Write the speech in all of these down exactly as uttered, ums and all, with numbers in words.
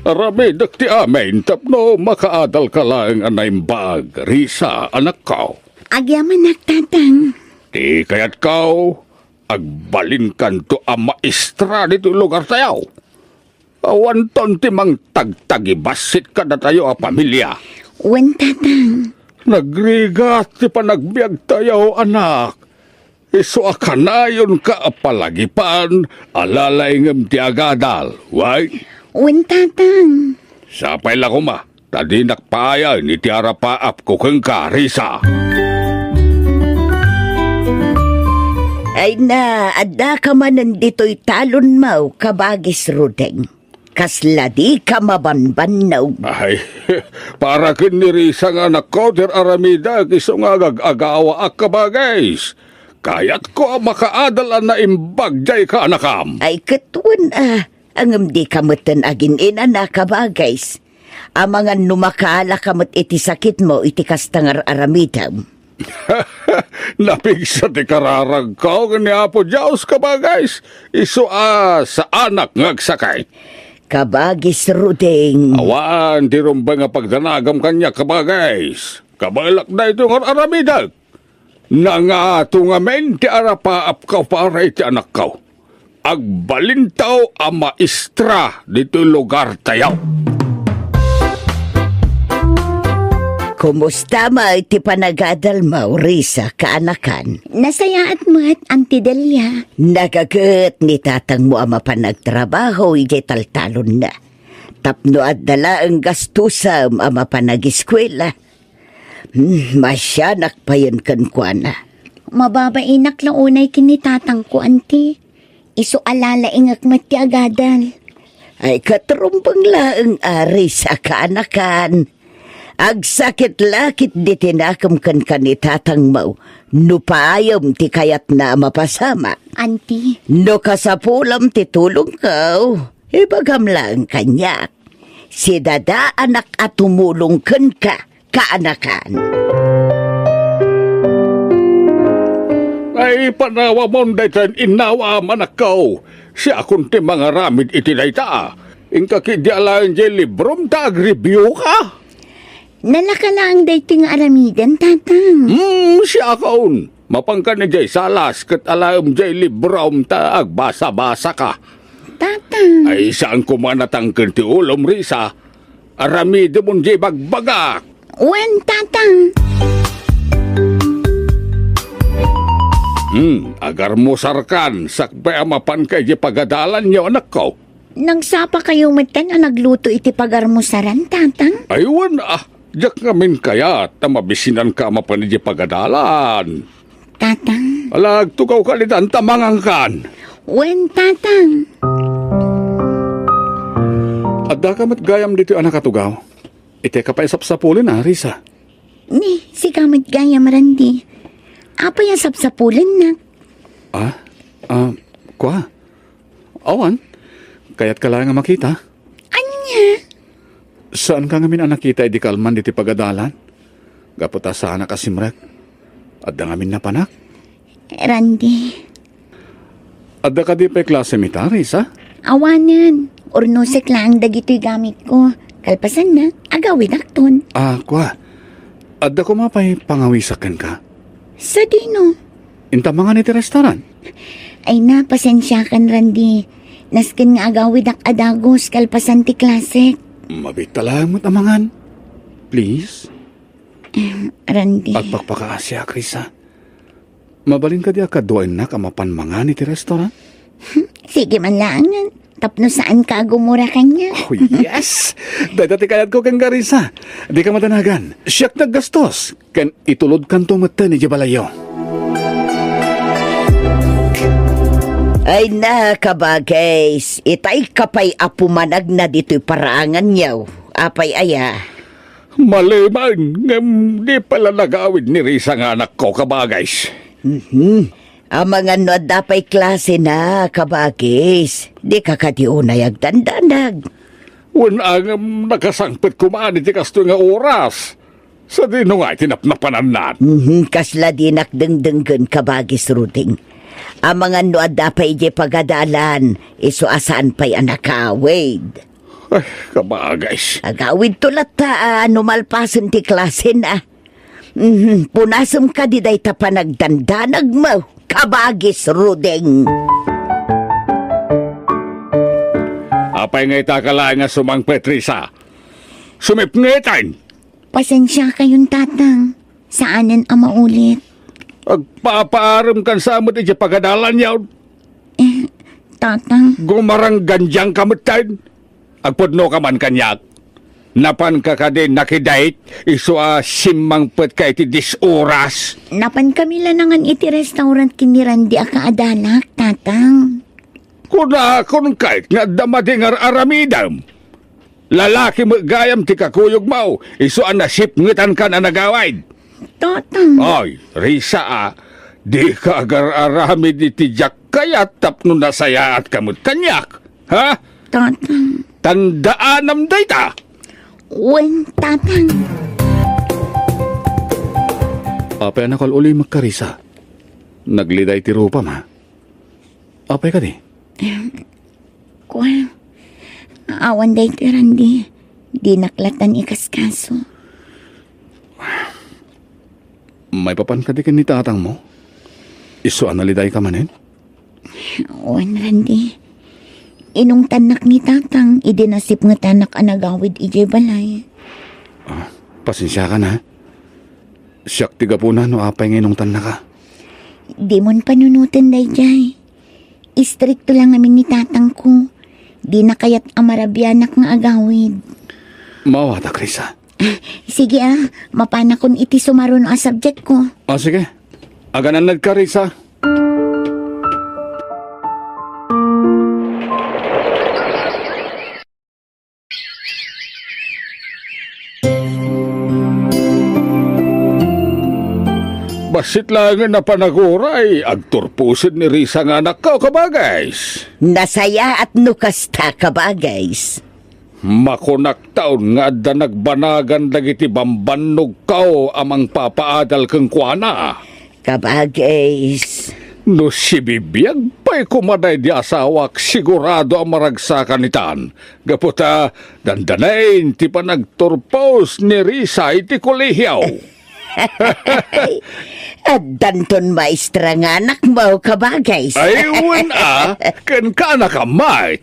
Aramidek ti amin tapno makaadalka laeng a naimbag, Risa, anakko. Agyamanak, Tatang. Ti kayatko, agbalinkanto a maestra ditoy lugartayo. Awanton ti mangtagtagibassit kadatayo a pamilia. Wen, Tatang. Nagrigat ti panagbiagtayo, anak. Isu a kanayonka a palagipan a lalaingem ti agadal, wen? Wen, Tatang. Sapay la koma, ta dinak paayan iti arapaapko kenka, Risa. Ay na, addaka manen ditoy talonmo, kabagis Rudeng. Kasla dika mabanbannog. Ay, para ken ni Risa nga anakko ti aramidek isu nga agag-agawaak, kabagis. Kayatko a makaadal a naimbag diay kaanakam. Ay, ket wen a, ngem dika metten agin-inana, kabagis. Amangan no makaalaka met iti sakitmo iti kasta nga ar-aramidem. Napigsa ti kararagko ken ni Apo Dios, kabagis, isu a saanak nga agsakit. Kabagis Ruding. Awan ti rumbeng a pagdanagam kaniak, kabagis. Kabaelak daytoy nga ar-aramidek. Nangato ngamin ti arapaapko para iti anakko. Agbalinto a maestra ditoy lugartayo. Kumusta met ti panagadalmo, Risa, kaanakan? Nasayaat met, Auntie Delia. Nagaget ni tatangmo a mapan agtrabaho idiay taltalonna. Tapno adda laeng gastusem a mapan ageskuela. Hmm, masianak payen kenkuana. Mababainak la unay ken ni tatangko, Auntie. Isu a lalaingek met ti agadal. Ay, ket rumbeng laeng a Risa, kaanakan. Agsakit la ketdi ti nakem kenka ni tatangmo no paayem ti kayatna a mapasamak. Auntie. No kasapulem ti tulongko, ibagam laeng kaniak. Sidadaanak a tumulong kenka, kaanakan. Ay, panawamon dayta, innawa, anakko. Siakon ti mangaramid iti dayta. Inka ketdi alaen diay librom ta agreviewka. Nalaka laeng daytoy nga aramiden, Tatang. Hmm, siakon. Mapanka idiay salas ket alaem diay librom ta agbasa-basaka. Tatang. Ay, saan koma natangken ti ulom, Risa. Aramidemon diay bagbagak. Wen, Tatang. Hmm, agarmusarkan, sakbay a mapanka idiay pagadalanyo, anakko. Nagsapakayo metten a nagluto iti pagarmusaran, Tatang? Ay, wen, ah, diak ngamin kayat ta mabisinanka a mapan idiay pagadalan. Tatang. Ala, agtugawka ditan ta mangankan. Wen, Tatang. Addaka met gayam ditoy, anak, a tugaw. Iteka pay sapsapulen, a, Risa. Ni, sika met gayam, Randy. Apay a sapsapulennak? Ah? Ah, kua? Awan. Kayatka laeng a makita? Ania? Saanka ngamin a nakita idi kalman ditoy pagadalan? Gapu ta saanak a simrek. Adda ngamin napanak? Randy. Adda kadi pay klasem ita, Risa? Awanen. Urnosek laeng dagitoy gamitko. Kalpasanna, agawidakton. Ah, kua. Adda koma pay pangawisak kenka? Sadino? Inta mangan iti restaurant? Ay na, pasensiakan, Randy. Nasken nga agawidak a dagus kalpasan ti klasek. Mabiit ta laeng met a mangan. Please? Em, Randy. Agpakpakaasiak, Risa. Mabalin kadi a kaduaennak a mapan mangan iti restaurant? Sige man laengen, tapno saanka a gumura kaniak. Oh, yes! Dayta ti kayatko kenka, Risa. Dika madanagan. Siak ti aggastos, ken itulodkanto metten idiay balayyo. Ay na, kabagis, itayka pay a pumanagna ditoy paraanganyo. Apay aya? Malemen, ngem di pay la nagawid ni Risa nga anakko, kabagis. Mhm. Amangan no adda pay klasena, kabagis. Dika kadi unay agdandanag. Wen, ngem nakasangpet koma iti kastoy nga oras. Sadino nga iti napnapanannan? Mhm, kasla dinak dengdenggen, kabagis Ruding. Amangan no adda pay idiay pagadalan, isu a saan pay a nakawid. Ay, kabagis. Agawidto latta a no malpasen ti klasena. Mhm, punasem kadi dayta panagdandanagmo, kabagis Ruding. Apay nga ita ka laeng nga sumangpet, Risa? Sumipngeten! Pasensiakayon, Tatang. Saanen a maulit. Agpapaarem kan sa met iti pagadalan yaon. Eh, Tatang. Gumaranggandiang ka metten. Agpudno ka man kaniak. Napan ka kadi nakidait, isu a simmangpet ka iti dis oras. Napan kami lanangan iti restaurant ken ni Randy a kaadalak, Tatang. Kunakon ket nga adda madi nga ar-aramidem. Lalaki met gayam ti kakuyogmo, isu a nasipngetankan a nagawid. Tatang. Ay, Risa a, dika agar-aramid iti diak kayat tapno nasayaat ka met kaniak. Ha? Tatang. Tandaanam dayta. Wen, Tatang. Apay a nakal-ulimek ka, Risa? Nagliday ti rupam, ha? Apay kadi? Kuan, awan daytoy, Randy. Dinak latan ikaskaso. Maipapan kadi ken ni tatangmo? Isu a naliday ka manen? Wen, Randy. Inungtannak ni tatang idi nasipngetanak a nagawid idiay balay. Ah, pasensiakan, ha? Siak ti gapuna no apay nga inungtannaka. Dimon panunoten daydiay. Istrikto la ngamin ni tatangko. Dina kayat a marabianak nga agawid. Maawatak, Risa. Sige, ah, mapanakon iti sumaruno a subject ko. Ah, sige. Aganannad ka, Risa. Bassit laengen a panaguray, agturposen ni Risa nga anakko, kabagis. Nasayaat no kasta, kabagis. Makunak taon nga adda nagbanagan dagiti bambannogko a mangpapaadal kenkuana. Kabagis. No sibibiag pay koma daydi asawak, sigurado a maragsakan itan. Gapu ta dandanay ti panagturpos ni Risa iti kolehio. Addanton maestra nga anakmo, kabagis. Ay, wen a, ken ka anakam met.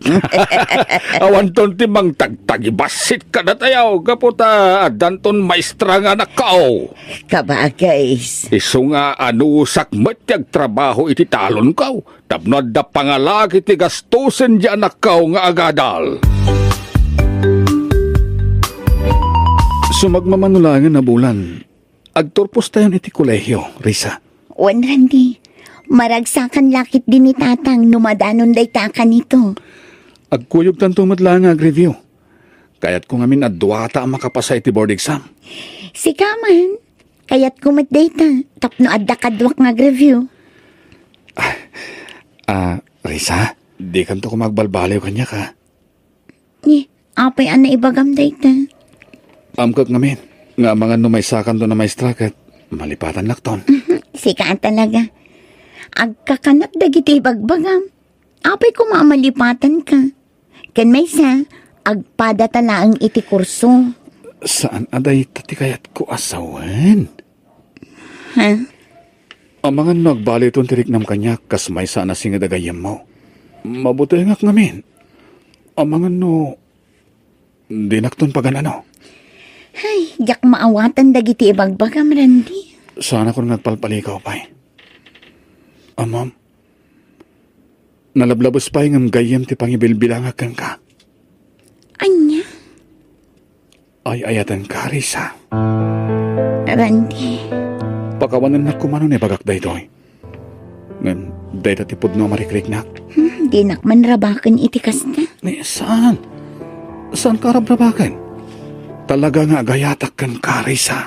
Awanton ti mangtagtagibassit kadatayo, gapu ta addanton maestra nga anakko. Kabagis. Isu nga anusak met ti agtrabaho iti talonko, tapno adda pangalaki ti gastosen ti anakko nga agadal. Sumagmamano laengen a bulan, agturpostayon iti kolehio, Risa. Wen, Randy, maragsakan la ketdi ni tatang no madanon dayta a kanito. Agkuyogtanto met laeng nga agreview. Kayatko ngamin a duata a makapasa iti board exam. Sika man, kayatko met dayta, tapno adda kaduak nga agreview. Ah, Risa, dikanto koma agbalbaliw kaniak, ha? Ni, apay a naibagam dayta? Amkek ngamin nga amangan no maysakanton a maestra ket malipatannakton. Mhm, sika a talaga. Agkakanat dagiti ibagbagam. Apay koma a malipatanka? Ken maysa, agpadata laeng iti kurso. Saan a dayta ti kayatko a sawen. Ha? Amangan no agbaliwton ti riknam kaniak kas maysa a nasinged a gayyemmo. Mabutengak ngamin. Amangan no dinakton pagan-ano. Ay, diak maawatan dagiti ibagbagam, Randy. Saanakon nga agpalpalikaw pay. Amam, nalablabes pay ngem gayyem ti pangibilbilangak kenka. Ania? Ay-ayatenka, Risa. Randy. Pakawanennak koma no naibagak daytoy. Ngem dayta ti pudno a marikriknak. Hmm, dinak man rabaken iti kasta. Ni, saan? Saanka rabrabaken? Talaga nga agayatak kenka, Risa.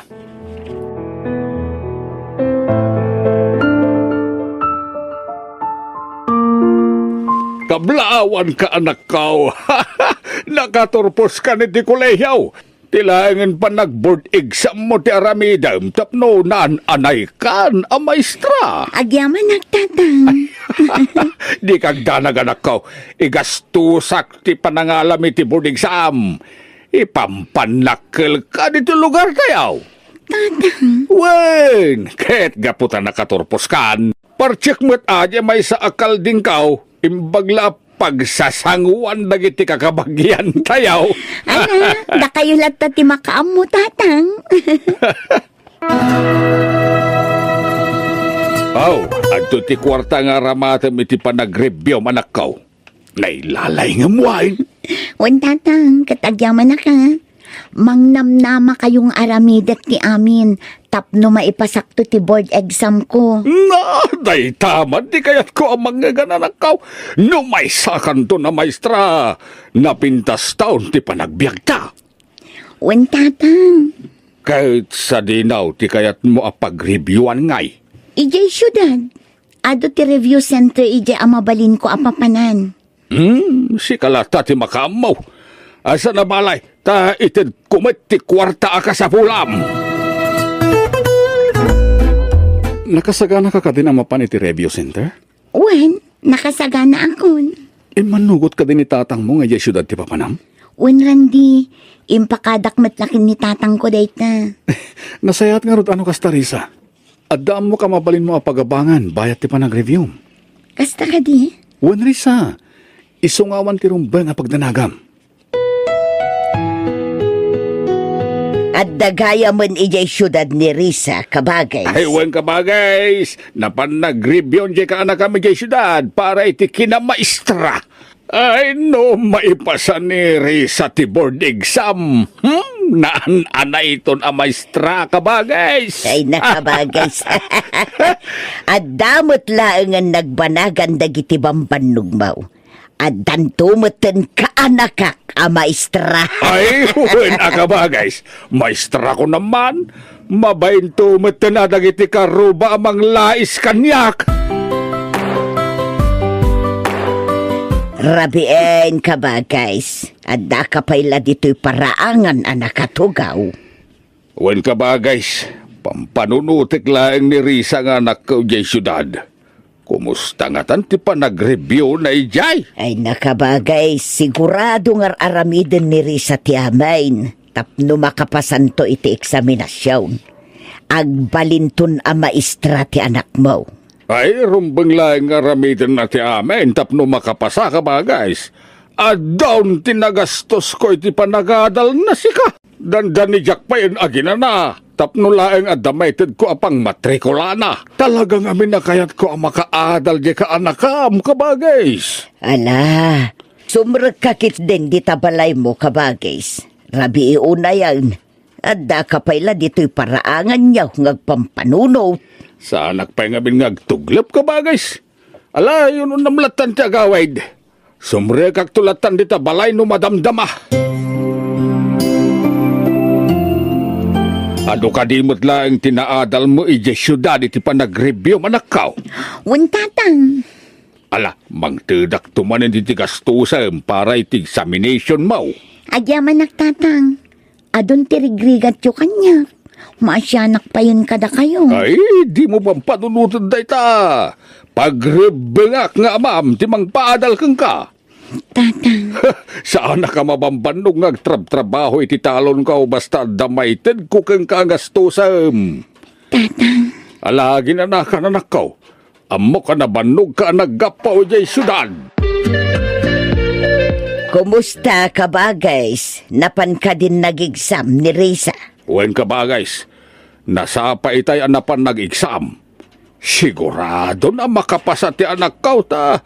Kablaawanka, anakko. Nakaturpos ka iti kolehio. Ti laengen panag-board exam mo ti aramidem tapno naan-anaykan a maestra. Agyamanak, Tatang. Dika agdanag, anakko. Igastusak ti panangalam iti board exam. Ipampanakkelka ditoy lugartayo. Tatang. Wen, ket gapu ta nakaturposkan. Parcheck met adi maysa a kaldingkaw, imbag la a pagsasangoan dagiti kakabagiantayo. Ala, dakayo latta ti makaammo, Tatang. Aw, adto ti kuarta nga aramatem iti panagreviewm, anakko. Nailalay ngem wen. Wen, Tatang, ket agyamanak a. Mangnamnamakayo nga aramidek ti amin tapno maipasakto ti board exam ko. Na, dayta man ti kayatko a mangngeg, anakko. No maysakanton a maestra, napintaston ti panagbiagta. Wen, Tatang. Ket sadino ti kayatmo a pagreviewan ngay? Idiay siudad. Adu ti review center idiay a mabalinko a papanan. Hmm, sika latta ti makaammo. Asa na balay, ta itedko met ti kuarta a kasapulam. Nakasaganaka kadin a mapan iti review center? Wen, nakasaganaakon. Immanugot kadi ni tatangmo nga idiay siudad ti papanam? Wen, Randy, impakadak met la ken ni tatangko dayta. Nasayaat ngarud no kasta, Risa. Adda ammok a mabalinmo a pagabangan bayat ti panagreviewm. Kasta kadi? Wen, Risa, isu nga awan ti rumbeng a pagdanagam. Adda gayamen idiay siudad ni Risa, kabagays. Ay, wen, kabagays. Napan nagreviewon diay kaanakam idiay siudad para iti kinamaestra. Ay, no maipasa ni Risa ti board exam, hmm, naan-anayton a maestra, kabagays. Ay, na, kabagays. Adda met laengen nagbanagan dagiti bambannogmo. Addanto metten kaanakak a maestra. Ay, wen a, kabagays. Maestrakon man. Mabainto metten a dagiti karuba a manglais kaniak. Rabien, kabagays. Addaka pay la ditoy paraangan a nakatugaw. Wen, kabagays, pampanunotek laeng ni Risa nga anakko idiay siudad. Kumusta ngatan ti panagreviewna idiay? Ay, na, kabagays, sigurado nga ar-aramiden ni Risa ti amin tapno makapasanto iti eksaminasion. Agbalinton a maestra ti anakmo. Ay, rumbeng laeng nga aramidenna ti amin tapno makapasa, kabagays. Addaon ti nagastosko iti panagadalna, sika. Dandani diak pay aginana tapno laeng adda maitedko a pangmatrikulana. Talaga ngamin a kayatko a makaadal diay kaanakam, kabagays. Ala, sumrekka ketdin dita balaymo, kabagays. Rabii unayen, addaka pay la ditoy paraangan nga agpampanunot. Saanak pay ngamin nga agtuglep, kabagays. Ala, inunam lattan ti agawid. Sumrekakto lattan dita balay no madamdama. Adu kadi met laeng ti naadalmo idiay siudad iti panagreviewm, anakko? Wen, tatang. Ala, mangtedakto manen iti gastosem para iti examinationmo. Agyamanak, tatang. Adun ti rigrigatyo kaniak. Maasianak payen kadakayo. Ay, dimo pampanunoten dayta. Pagrebbengak nga amam ti mangpaadal kenka. Tatang. Saanak a mabambannog nga agtrabtrabaho iti talonko basta adda maitedko kenka a gastosem. Tatang. Ala, ginanakan, anakko. Ammok a nabannogka a naggapu idiay siudad. Kumusta, kabagays? Napan kadin nag-exam ni Risa? Wen, kabagays. Nasapa itay a napan nag-exam. Siguradon a makapasa ti anakko ta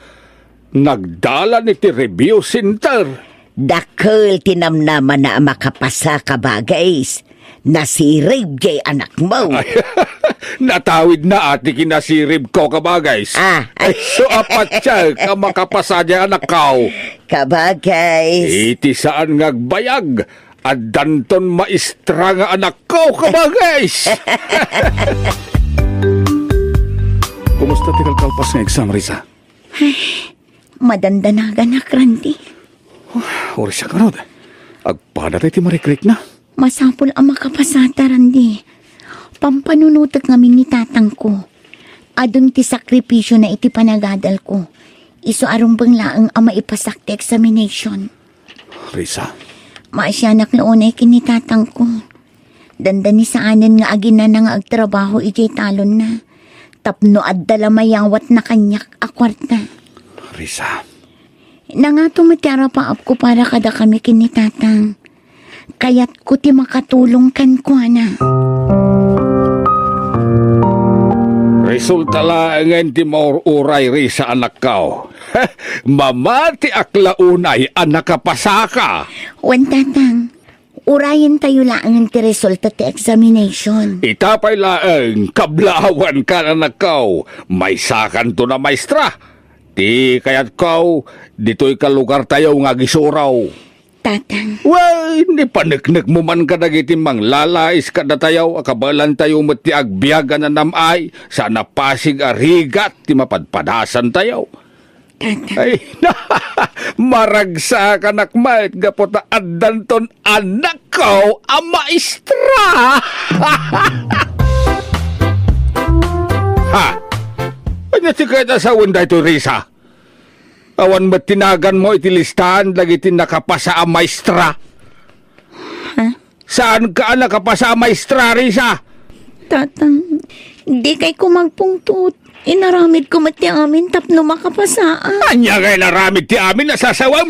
nagdalan iti review center. Dakkel ti namnamana a makapasa, kabagays. Nasirib diay anakmo. Ay, natawidna ti kinasiribko, kabagays. Ah. Isu a patiek a makapasa diay anakko. Kabagays. Iti saan nga agbayag, addanton maestra nga anakko, kabagays. Kumusta ti kalkalpas nga exam, Risa? Ay, madandanaganak, Randy. Uray, siak ngarud. Agpada tay ti marikrikna. Masapul a makapasata, Randy. Pampanunotek ngamin ni tatangko. Adun ti sakripisiona iti panagadalko. Isu a rumbeng laeng a maipasak ti examination. Risa. Maasianak la unay ken ni tatangko. Dandani saanen nga aginana nga agtrabaho idiay talonna. Tapno adda la mayawatna kaniak a kuarta. Risa. Nangato met ti arapaapko para kadakami ken ni tatang. Kayatko ti makatulong kenkuana. Resulta laengen ti maur-uray, Risa, anakko. Mamatiak la unay a nakapasaka. Wen, tatang. Urayentayo laengen ti resulta ti examination. Ita pay laeng, kablaawankan, anakko. Maysakanton a maestra. Ti kayatko, ditoy ka lugartayo nga agisuro. Tatang. Wen, ipaneknekmo man kadagiti manglalais kadatayo a kabaelantayo met ti agbiag a nanam-ay, saan a pasig a rigat ti mapadpadasantayo. Tatang. Ay, maragsakanak met gapu ta addanton anakko a maestra. Ha? Ania ti kayat a sawen daytoy, Risa? Awan met ti naganmo iti listaan dagiti nakapasa a maestra. Ha? Saanka a nakapasa a maestra, Risa? Tatang, dikay ko magpungtot. Inaramidko met ti amin tapno makapasaak. Ania nga inaramid ti amin a sasawem?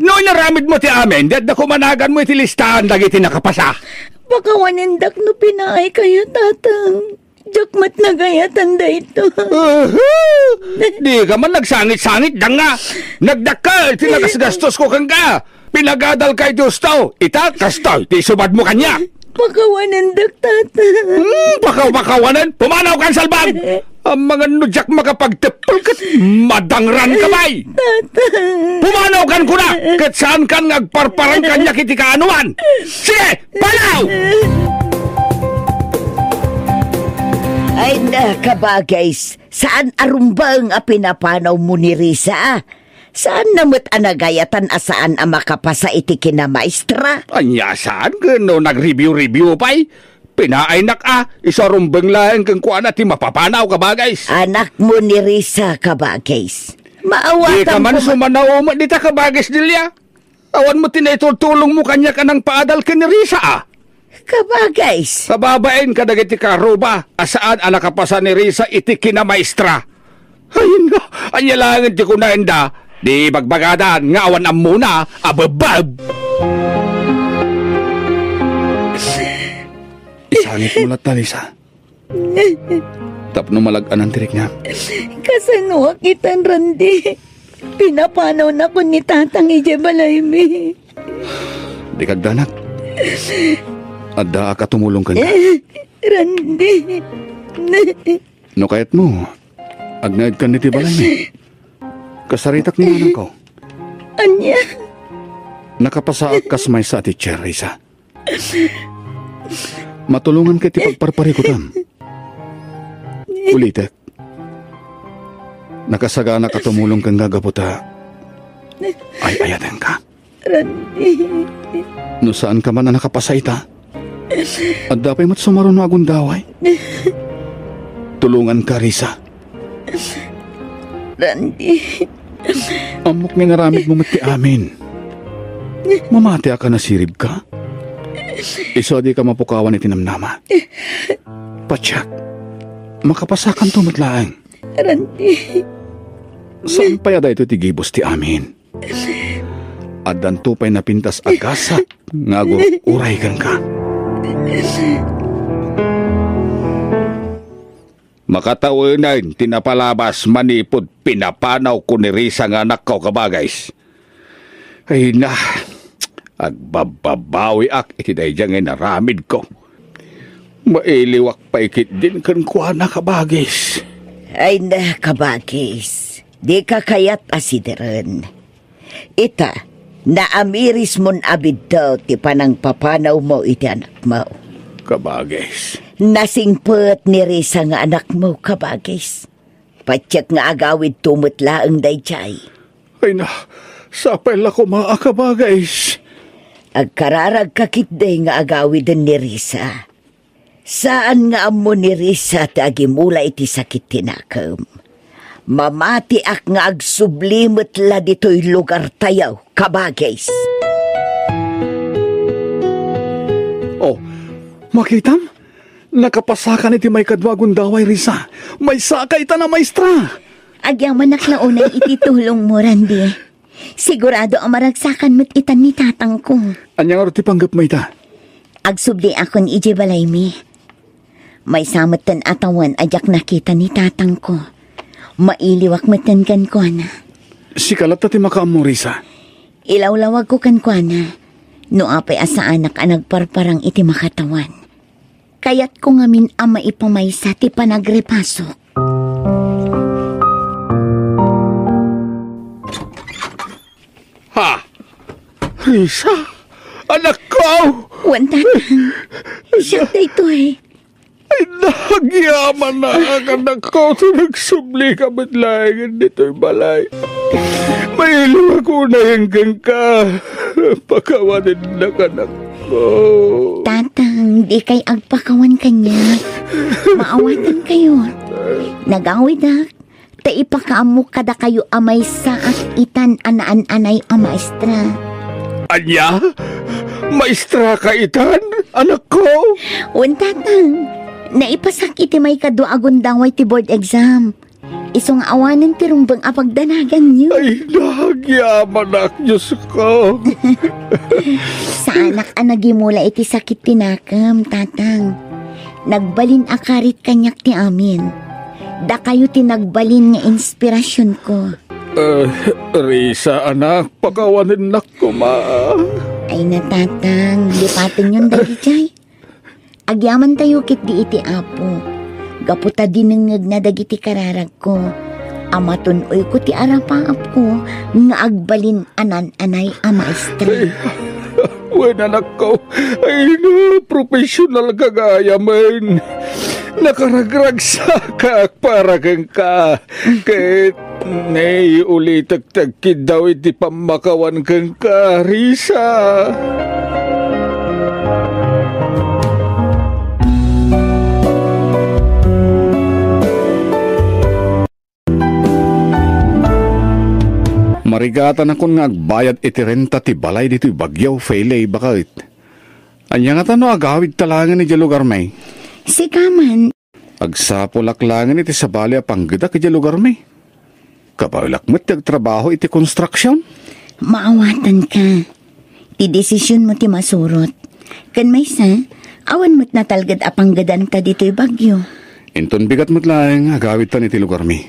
No inaramidmo ti amin, di adda koma naganmo iti listaan dagiti nakapasa. Pakawanendak no pinaaykayo, tatang. Diak met nagayatan daytoy. Aha! Dika man nagsangit-sangit, danga. Nagdakkel ti nagasgastosko kenka. Pinagadalka iti husto. Ita, kastoy ti isubadmo kaniak. Pakawanendak, tatang. Hmm, pakaw-pakawanen? Pumanawkan, salbag! Amangan no diak makapagteppel ket madangranka pay. Tatang. Pumanawkan kuna, ket saankan nga agparparang kaniak iti kaanoan. Sige, panaw! Ay na, kabagays, saan a rumbeng a pinapanawmo ni Risa? Saanna met a nagayatan a saan a makapasa iti kinamaestra? Ania saan ken no nag-review-review pay? Pinaaynak a, isu a rumbeng laeng kenkuana ti mapapanaw, kabagays. Anakmo ni Risa, kabagays. Maawatan. Dika man ko ma- sumanaw met dita, kabagays Delia. Awan met ti naitultulongmo kaniak a nangpaadal ken ni Risa a. Kabagays. Kababain kadagiti karuba a saan a nakapasa ni Risa iti kinamaestra. Ay, no, ania laengen ti kunaenda, di bagbagadan nga awan ammona a bebbeb. Isangitmo latta, Risa. Tapno malag-anan ti riknam. Kasanoak itan, Randy? Pinapanawnakon ni tatang idiay balaymi. Dika agdanak. Addaak a tumulong kenka. Randy. No kayatmo, agnaedkan iti balaymi. Kasaritak ni nanangko. Ania? Nakapasaak kas maysa a teacher, Risa. Matulonganka iti pagparparikutam. Ulitek. Nakasaganak a tumulong kenka gapu ta ay-ayatenka. Randy. No saanka man a nakapasa ita, adda pay met sumaruno a gundaway. Tulonganka, Risa. Randy. Ammok nga inaramidmo met ti amin. Mamatiak a nasiribka. Isu a dika mapukawan iti namnama. Patiek, makapasakanto met laeng. Randy. Saan pay a daytoy ti gibus ti amin. Addanto pay napintas a gasat nga agur-uray kenka. Makatawen ti napalabas manipud pinapanawko ni Risa nga anakko, kabagays. Ay na, agbabbabawiak iti daydiay nga inaramidko. Mailiwak pay ketdin kenkuana, kabagis. Ay na, kabagis. Dika kayat a sideren. Ita, naamirismon a biddaw ti panangpapanawmo iti anakmo. Kabagis. Nasingpet ni Risa nga anakmo, kabagis. Patiek nga agawidto met laeng daydiay. Ay na, sapay la koma a kabagis. Agkararagka ketdi nga agawiden ni Risa. Saan nga ammo ni Risa ti agimula iti sakit ti nakem. Mamatiak nga agsubli met la ditoy lugartayo, kabagis. Oh, makitam? Nakapasakan iti maikadua a gundaway, Risa. Maysaka itan a maestra. Agyamanak la unay iti tulongmo, Randy. Sigurado a maragsakan met itan ni tatangko. Ania ngarud ti panggepmo ita? Agsubliakon idiay balaymi. Maysa metten a tawen a diak nakita ni tatangko. Mailiwak metten kenkuana. Sika latta ti makaammo, Risa. Ilawlawagko kenkuana no apay a saanak a nagparparang iti makatawan. Kayatko ngamin a maipamaysa ti panagrepasok. Ha? Risa? Anakko! Wen, Tatang. Siak daytoy. Ay, nagyamanak, anakko, ti nagsublika met laengen ditoy balay. Mailiwak unayen kenka. Pakawanennak, anakko. Tatang, dikay agpakawan kaniak. Maawatankayo. Nagawidak ta ipakaammok kadakayo a maysaak itan a naan-anay a maestra. Ania? Maestraka itan, anakko? Wen, Tatang. Naipasak iti maikadua a gundaway ti board exam. Isu nga awanen ti rumbeng a pagdanaganyo. Ay, nagyamanak, Diosko. Saanak a nagimula iti sakit ti nakem, Tatang. Nagbalin a karit kaniak ti amin. Dakayo ti nagbalin nga inspirasionko. Eh, Risa, anak, pakawanennak koma. Ay na, Tatang, lipatenyon dagijay. Agyamantayo ketdi iti Apo, gapu ta dinengngegna dagiti kararagko, a matun-oyko ti arapaapko nga agbalin a naan-anay a maestra. Ay, wen, anakko, ay na, professional ka gayamen. Nakaragragsakak para kenka. Ket naiulitek ti agkiddaw iti pammakawan kenka, Risa. Marigatanakon nga agbayad iti renta ti balay ditoy Baguio, Feley, baket. Ania ngata no agawidta laengen idiay lugarmi? Sika man. Agsapulak laengen iti sabali a panggedak idiay lugarmi. Kabaelak met ti agtrabaho iti konstruksion. Maawatanka. Ti desisionmo ti masurot. Ken maysa, awan met natalged a panggedanta ditoy Baguio. Inton bigat met laeng, agawidtan iti lugarmi.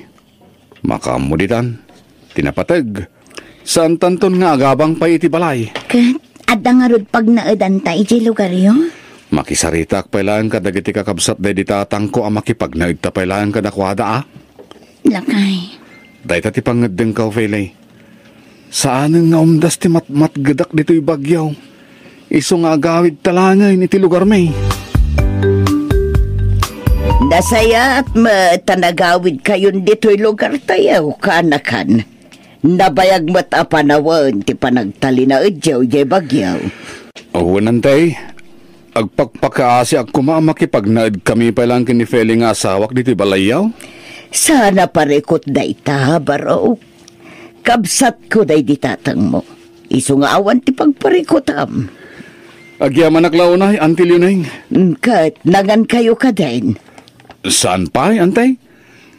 Makaammo ditan ti napateg. Saantanton nga agabang pay iti balay. Ket adda ngarud pagnaedanta idiay lugaryo? Makisaritaak pay laeng kadagiti kakabsat daydi tatangko a makipagnaedta pay laeng kadakuada a. Lakay. Dayta ti pangngeddengko, Feley. Saanen nga umdas ti matmatgedak ditoy Baguio. Isu nga agawidta laengen iti lugarmi. Nasayaat met ta nagawidkayon ditoy lugartayo, kaanakan. Nabayag met a panawen ti panagtalinaedyo idiay Baguio. Wen, Antay, agpakpakaasiak koma a makipagnaedkami pay laeng ken ni Feley nga asawak ditoy balayyo. Saan a parikut dayta, barok. Kabsatko daydi tatangmo. Isu nga awan ti pagparikutam. Agyamanak la unay, Auntie Leoneng. Mm, ket nangankayo kadin? Saan pay, Antay?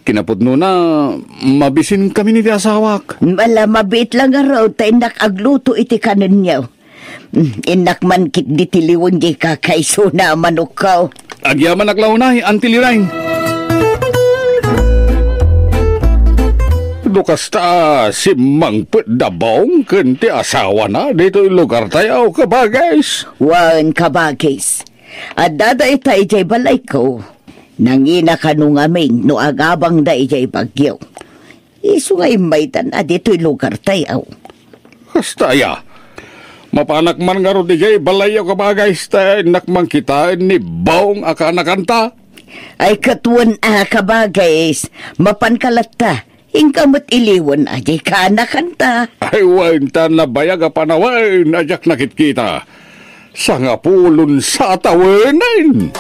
Kinapudnona, mabisinkami ni ti asawak. Ala, mabiit la ngarud ta innak agluto iti kanenyo. Mm, innak man ketdi ti liwen diay kakaisuna a manokko. Agyamanak la unay, Auntie Leoneng. No kasta, simmangpet da Bong ken ti asawana ditoy lugartayo, kabagis. Wen, kabagis. Adda dayta idiay balayko. Nangina kano ngamin no agabangda idiay Baguio. Isu nga immaydan a ditoy lugartayo. Kasta aya. Mapanak man ngarud idiay balayyo, kabagis, ta innak man kitaen ni Bong a kaanakanta. Ay, ket wen a, kabagis, mapanka latta. Inka met iliwen a diay kaanakanta. Ay, wen, ta nabayag a panawen a diak nakitkita. Sangapulon sa a tawenen.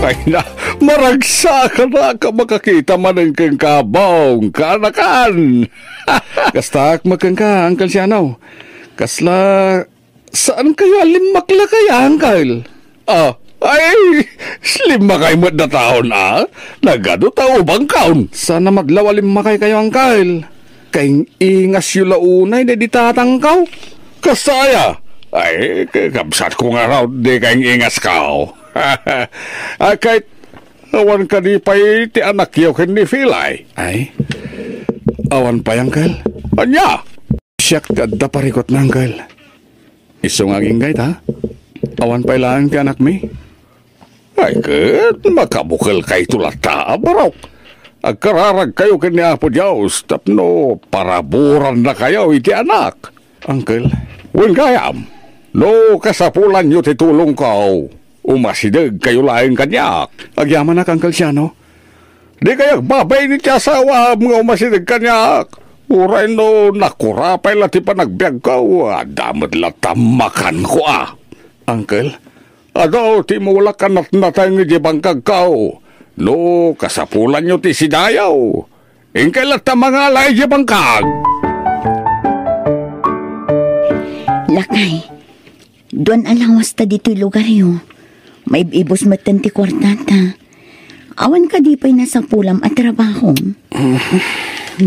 Ay na, maragsak a makakita manen kenka, Bong, kaanakan. Kastaak met kenka, Uncle Siano. Kasla, saan kayo a limmakla kaya, Uncle? Ah, ay, limmakay met dataon, a? Nagadu ta ubangkaon. Saan a madlaw a limmakay kayo, Uncle. Kaing-ingasyo la unay daydi tatangkaw. Kasta aya? Ay, kabsatko ngarud, di kaing-ingaskaw. Ah, kay, awan kadi pay ti anakyo ken ni Filay? Ay, awan pay, Uncle. Ania? Siak ti adda parikutna, Uncle. Isu nga agingga ita, awan pay laeng ti anakmi. Ay, ket makabukelkayto latta, Barok. Agkararagkayo ken ni Apo Dios tapno paraburannakayo iti anak. Uncle. Wen gayam, no kasapulanyo ti tulongko, umasidegkayo laeng kaniak. Agyamanak, Uncle Siano. Dikay agbabain iti asawaam nga umasideg kaniak. Uray no nakurapay la ti panagbiagko, adda met latta makanko a. Uncle? Adu ti imulak a natnateng idiay bangkagko. No kasapulanyo ti sidayo, inkay latta mangala idiay bangkag. Lakay, duan a lawasta ditoy lugaryo. Maib-ibus metten ti kuartata. Awan kadi pay nasapulam a trabaho?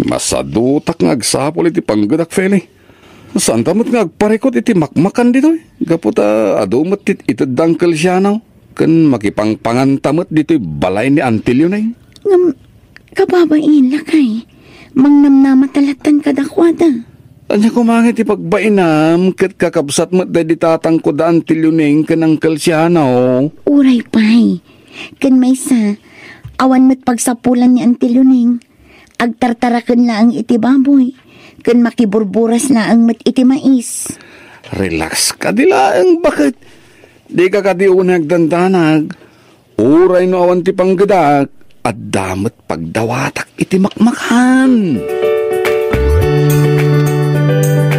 Masadutak nga agsapul iti panggedak, Feli. Saanta met nga agparikut iti makmakan ditoy, gapu ta adu met ti ited da Uncle Siano, ken makipangpanganta met ditoy balay ni Auntie Leoning. Ngem, kababain, lakay, mangnamnama ta lattan kadakuada. Ania koma nga iti pagbainam ket kakabsat met daydi tatangko da Auntie Leoning ken Uncle Siano? Uray pay. Ken maysa, awan met pagsapulan ni Auntie Leoning. Agtartaraken laeng iti baboy, ken makiburburas laeng met iti mais. Relax kadi laeng, baket. Dika kadi unay agdandanag. Uray no awan ti panggedak, adda met pagdawatak iti makmakan.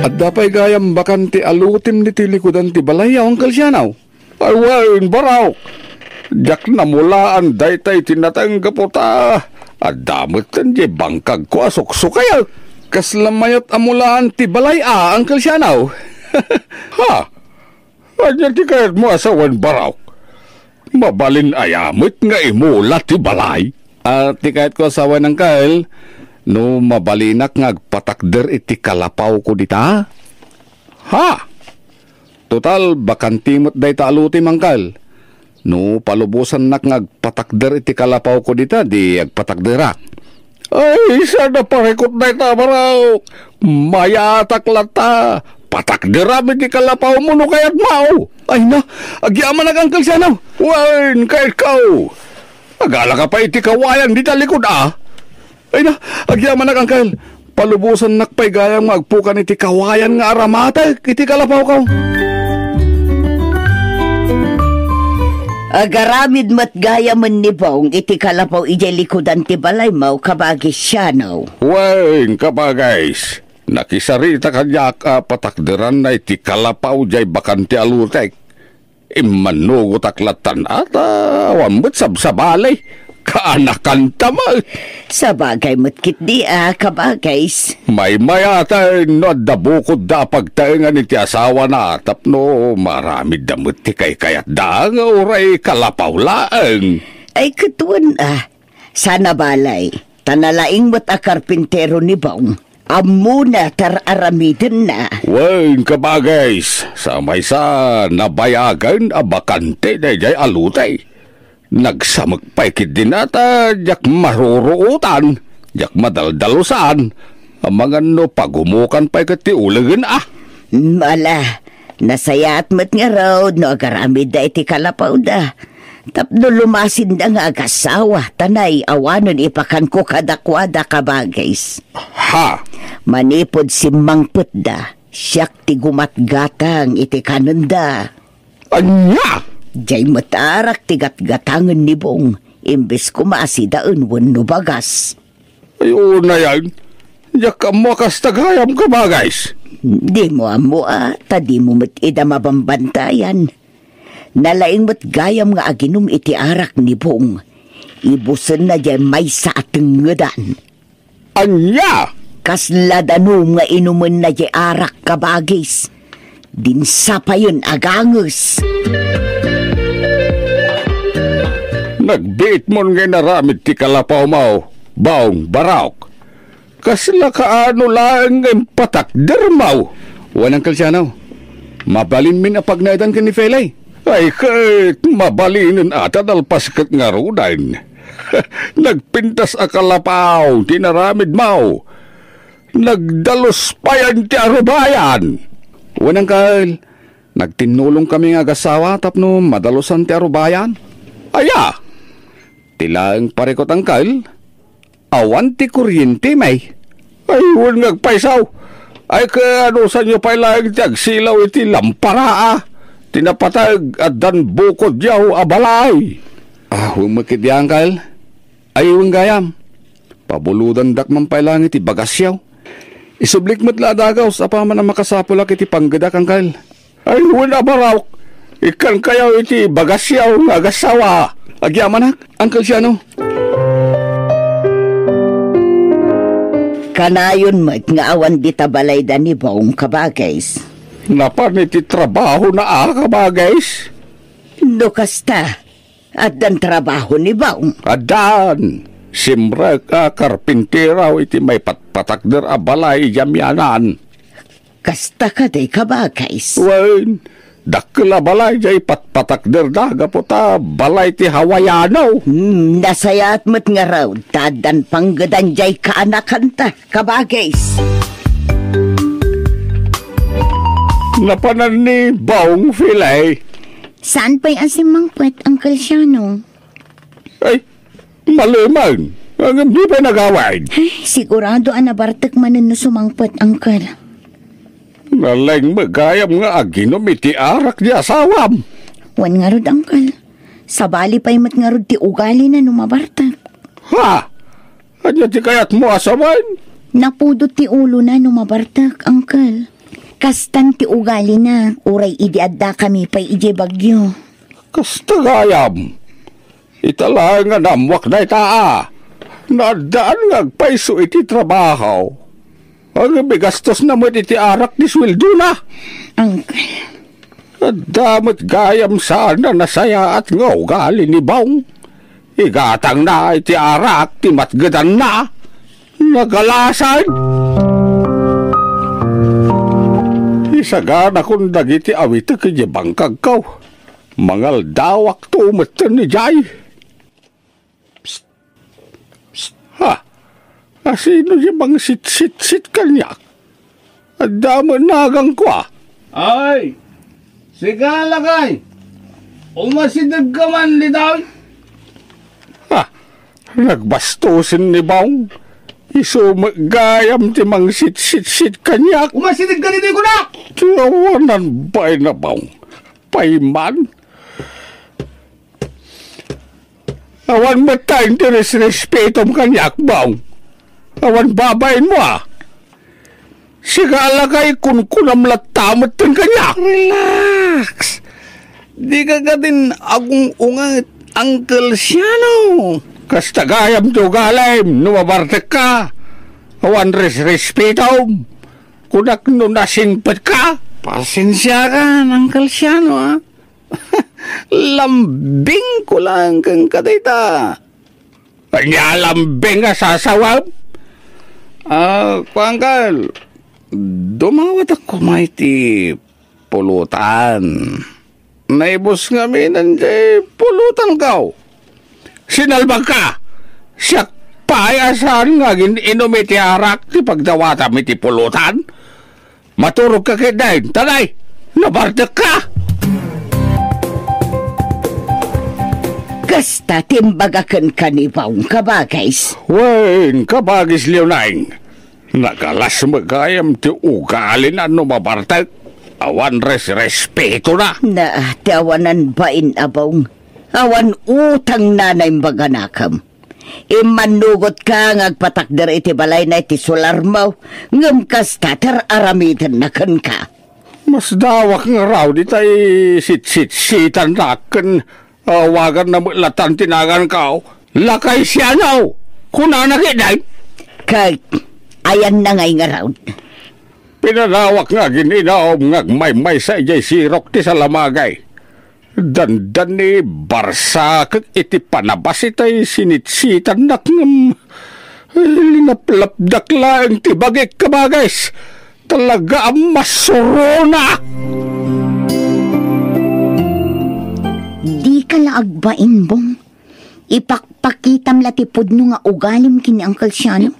Adda pay gayam bakante a lutim ditoy likudan ti balay, Uncle Siano? Ay wen, Barok. Diak namulaan dayta iti nateng gapu ta adda metten diay bangkagko a suksukayek. Kasla mayat a mulaan ti balay a, Uncle Siano? Ha? Ania ti kayatmo a sawen, Barok? Mabalin aya met nga imula ti balay? Ah, ti kayatko a sawen, Uncle, no mabalinak nga agpatakder iti kalapawko dita? Ha? Total, bakante met dayta a lutim, Uncle. No palubosannak nga agpatakder iti kalapawko dita, di agpatakderak. Ay, saan a parikut dayta, Barok? Mayatak latta. Patakderam iti kalapawmo no kayatmo. Ay na, agyamanak, Uncle Siano. Wen, kayatko. Agalaka pay iti kawayan dita likud, a? Ay na, agyamanak, Uncle. Palubosannak pay gayam nga agpukan iti kawayan nga aramatek iti kalapawko. Agaramid met gayamen ni Bong iti kalapaw idiay likudan ti balaymo, kabagis Siano. Wen, kabagis, nakisarita kaniak a patakderanna iti kalapaw diay bakante a lotek. Immannugotak lattan a ta awan met sabsabali. Kaanakanta met. Sabagay met ketdi a, kabagis. Maymayaten no adda bukodda a pagtaengan iti asawana tapno maaramidda met ti kaykayatda nga uray kalapaw laeng. Ay, ket wen a, saan a balay, ta nalaing met a karpintero ni Bong. Ammona ti ar-aramidenna. Wen, kabagis, sa maysa nabayagen a bakante daydiay a lotek. Nagsamek pay ketdin a ta diak maruruotan, diak madaldalusan. Amangan no pagumukan pay ket ti ulegen a. Ala, nasayaat met ngarud no agaramidda iti kalapawda. Tapno lumasinda nga agasawa, ta nay awanen ipakanko kadakuada, kabagis. Ha? Manipud simmangpetda, siak ti gumatgatang iti kanenda. Ania? Diay met arak ti gatgatangen ni Bong. imbes koma a sidaen wenno bagas. Ay, unayan. Diak ammo a kasta gayam, kabagays. Dimo ammo a, ta dimo met ida mabambantayan. Nalaing met gayam nga aginum iti arak ni Bong. Ibusenna diay maysa a tengngedan. Ania? Kasla danum nga inumenna diay arak, kabagis. Dinsapayen a ganges. Nagbiitmon nga inaramid ti kalapawmo, Baong Barok. Kasla kaano laeng nga impatakdermo? Wen, Uncle Siano, mabalinmin a pagnaedan ken ni Felay. Ay, ket mabalinen a ta nalpas ket ngaruden. Nagpintas a kalapaw ti inaramidmo. Nagdalus payen ti arubayan. Wen, Uncle, nagtinnulongkami nga agasawa tapno madalusan ti arubayan. Aya, ti laeng parikut, Uncle, awan ti kuryente, may. Ay, wen nga agpayso. Ay, kaano sanyo pay laeng ti agsilaw iti lampara, a? Ti napateg, addan bukodyo a balay. Ah, wen met ketdi, Uncle. Ay, wen gayam. Pabulodandak man pay laeng iti bagasyo. Isublik met la a dagaus apaman a makasapulak iti panggedak, Uncle. Ay, wen a Barok, ikkankayo iti bagasyo nga agasawa. Agyamanak, Uncle Siano. Kanayon met nga awan dita balayda ni Baong, kabagays. Napan iti trabahona a, kabagays? No kasta, addan trabaho ni Baong? Addan. Simrek a karpintero iti maipatpatakder a balay idiay amianan. Kasta kadi, kabagays? Wen, dakkel a balay diay patpatakderda gapu ta balay ti Hawaiano. Hmm, nasayaat met ngarud ta addan panggedan diay kaanakanta, kabagays. Napanan ni Baong Filay. Saan pay a simmangpet, Uncle Siano? Ay, malemen. Ngem di pay nagawid. Ay, sigurado a nabartek manen no sumangpet, Uncle. Nalaing met gayam nga aginum iti arak ti asawam. Wen ngarud, Uncle. Sabali pay met ngarud ti ugalina no mabartek. Ha? Ania ti kayatmo a sawen? Napudot ti ulona no mabartek, Uncle. Kastan ti ugalina, uray idi addakami pay idiay Baguio. Kasta gayam. Ita laeng nga naammoak dayta a. Naaddaan nga agpayso iti trabaho. Ngem igastosna met iti arak ti sueldona. Uncle. Adda met gayam saan a nasayaat nga ugali ni Baong. Igatangna iti arak ti matgedanna. Nagalasan. Isaganakon dagiti awitek idiay bangkagko. Mangaldawakto metten idiay. Psst! Psst! Ha? Asino diay mangsitsitsit kaniak? Adda met naganko a. Ay! Sika, lakay! Umasidegka man ditoy? Ha? Nagbastosen ni Baong. Isu met gayam ti mangsitsitsit kaniak. Umasidegka ditoy, kunak! Ti awanan bain a Baong. Payman. Awan met ta interes respetom kaniak, Baong. Awan babainmo a. Sika a lakay, kunkunam latta metten kaniak. Relax. Dika kadin agung-unget, Uncle Siano. Kasta gayam ti ugalim no mabartekka. Awan resrespetom. Kunak no nasingpetka. Pasensiakan, Uncle Siano, a. Lambingko laeng kenka dayta. Ania lambing a sasawem? Ah, kuan, Kal, dumawatak koma iti pulutan. Naibus ngamin diay pulutanko. Sinalbagka! Siak pay a saan nga agin-inum iti arak ti pagdawatam iti pulutan? Maturogka ketdin, ta nay, nabartekka! Kasta ti imbaga kenka ni Baong, kabagis. Wen, kabagis Leonine, nagalas met gayam ti ugalina no mabartek. Awan resrespetona. Na, ti awanan bain a Baong. Awan utangna naimbag a nakem. Immannugotka nga agpatakder iti balayna iti solarmo, ngem kasta ti ar-aramidenna kenka. Masdawak ngarud itay sitsitsitannak ken awaganna met latta ti naganko. Lakay Siano, kunana ketdi. Ket ayanna ngay ngarud? Pinanawak nga agin-inum nga agmaymaysa idiay sirok ti salamagay. Dandani, barsakek iti panabas itay sinitsitannak ngem linaplapdak laeng ti bagik, kabagis. Talaga a masuronak! Dika la agbain, Bong. Ipakpakitam la ti pudno nga ugalim ken ni Uncle Siano.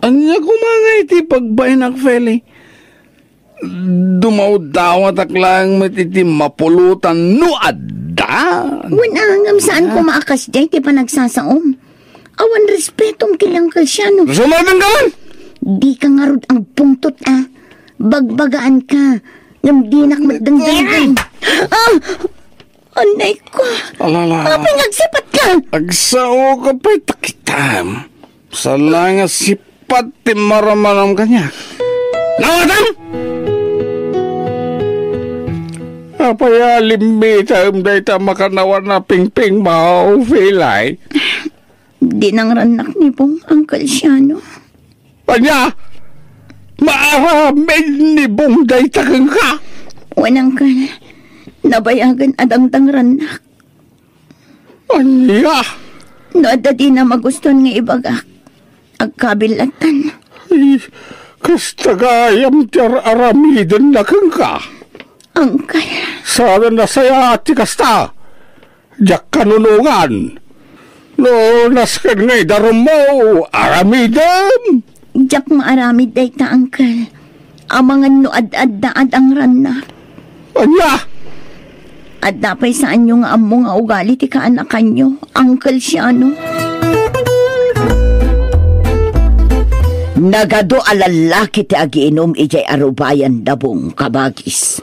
Ania koma nga iti pagbaenak, Feli? Dumawdawatak laeng met iti mapulotan no adda. Wen, a, ngem saan koma a kasdiay ti panagsasaom. Awan respetom ken ni Uncle Siano. Sumardengka man! Dika ngarud agpungtot a. Bagbagaanka. Ngem dinak met dengdenggen. Ah! Anay ko. Alala. Apay nga agsipatka? Agsaoka pay ta kitam. Saan la nga sipat ti marammaram kaniak. Nawatam! Apay a limmitam dayta makannawan a pingpingmo, Felay? Dinangrannak ni Bong, Uncle Siano. Ania? Maaramid ni Bong dayta kenka? Wen, Uncle. Nabayagen a dangdangrannak. Ania? No adda dina magustuan nga ibagak, agkabil lattan. Ay, kasta gayam ti ar-aramidenna kenka. Uncle. Saan a nasayaat ti kasta. Diak kanunongan. No nasken nga idarummo, aramidem. Diak maaramid dayta, Uncle. Amangan no ad-adda a dangrannak. Ania? Adda pay saanyo nga ammo nga ugali ti kaanakanyo, Uncle Siano. Nagadu a lallaki ti agiinum idiay arubayan da Bong, kabagis.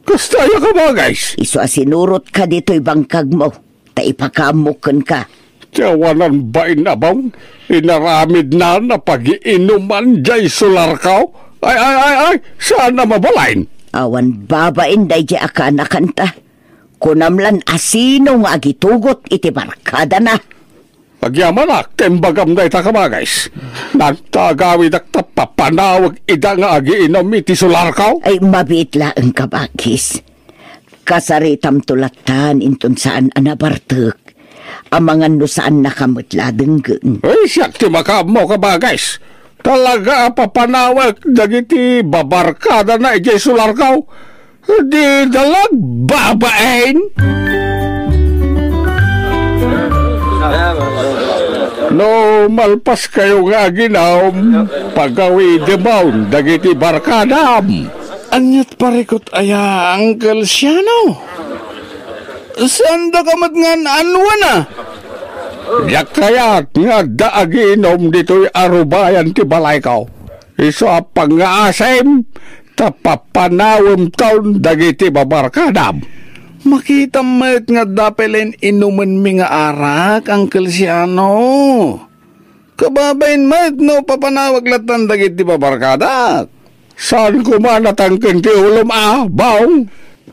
Kasta aya, kabagis? Isu a sinurotka ditoy bangkagmo, ta ipakaammok kenka. Ti awanan bain a Bong, inaramidna a pagiinuman diay solarko. Ay, ay, ay, ay, saan a mabalin? Awan babain daydiay a kaanakanta. Kunam lan a sino nga agitugot iti barkadana. Agyamanak ta imbagam dayta, kabagis. Nagtagawidak ta papanawek ida nga agiinum iti solarko. Ay, mabiit laeng, kabagis. Kasaritamto lattan inton saan a nabartek. Amangan no saannaka met la a denggen. Ay, siak ti makaammo, kabagis. Talaga a papanawek dagiti babarkadana idiay solarko. Dida la agbabain. No malpaskayo nga aginum, pagawidemon dagiti barkadam. Aniat parikut aya, Uncle Siano? Saandaka met nga an-annuana? Diak kayat nga adda agiinum ditoy arubayan ti balayko. Isu a pangngaasim, ta papanawemton dagiti babarkadam. Makitam met nga adda pay la inumenmi nga arak, Uncle Siano. Kababain met no papanawek lattan dagiti babarkadak. Saan koma natangken ti ulom a, Bong?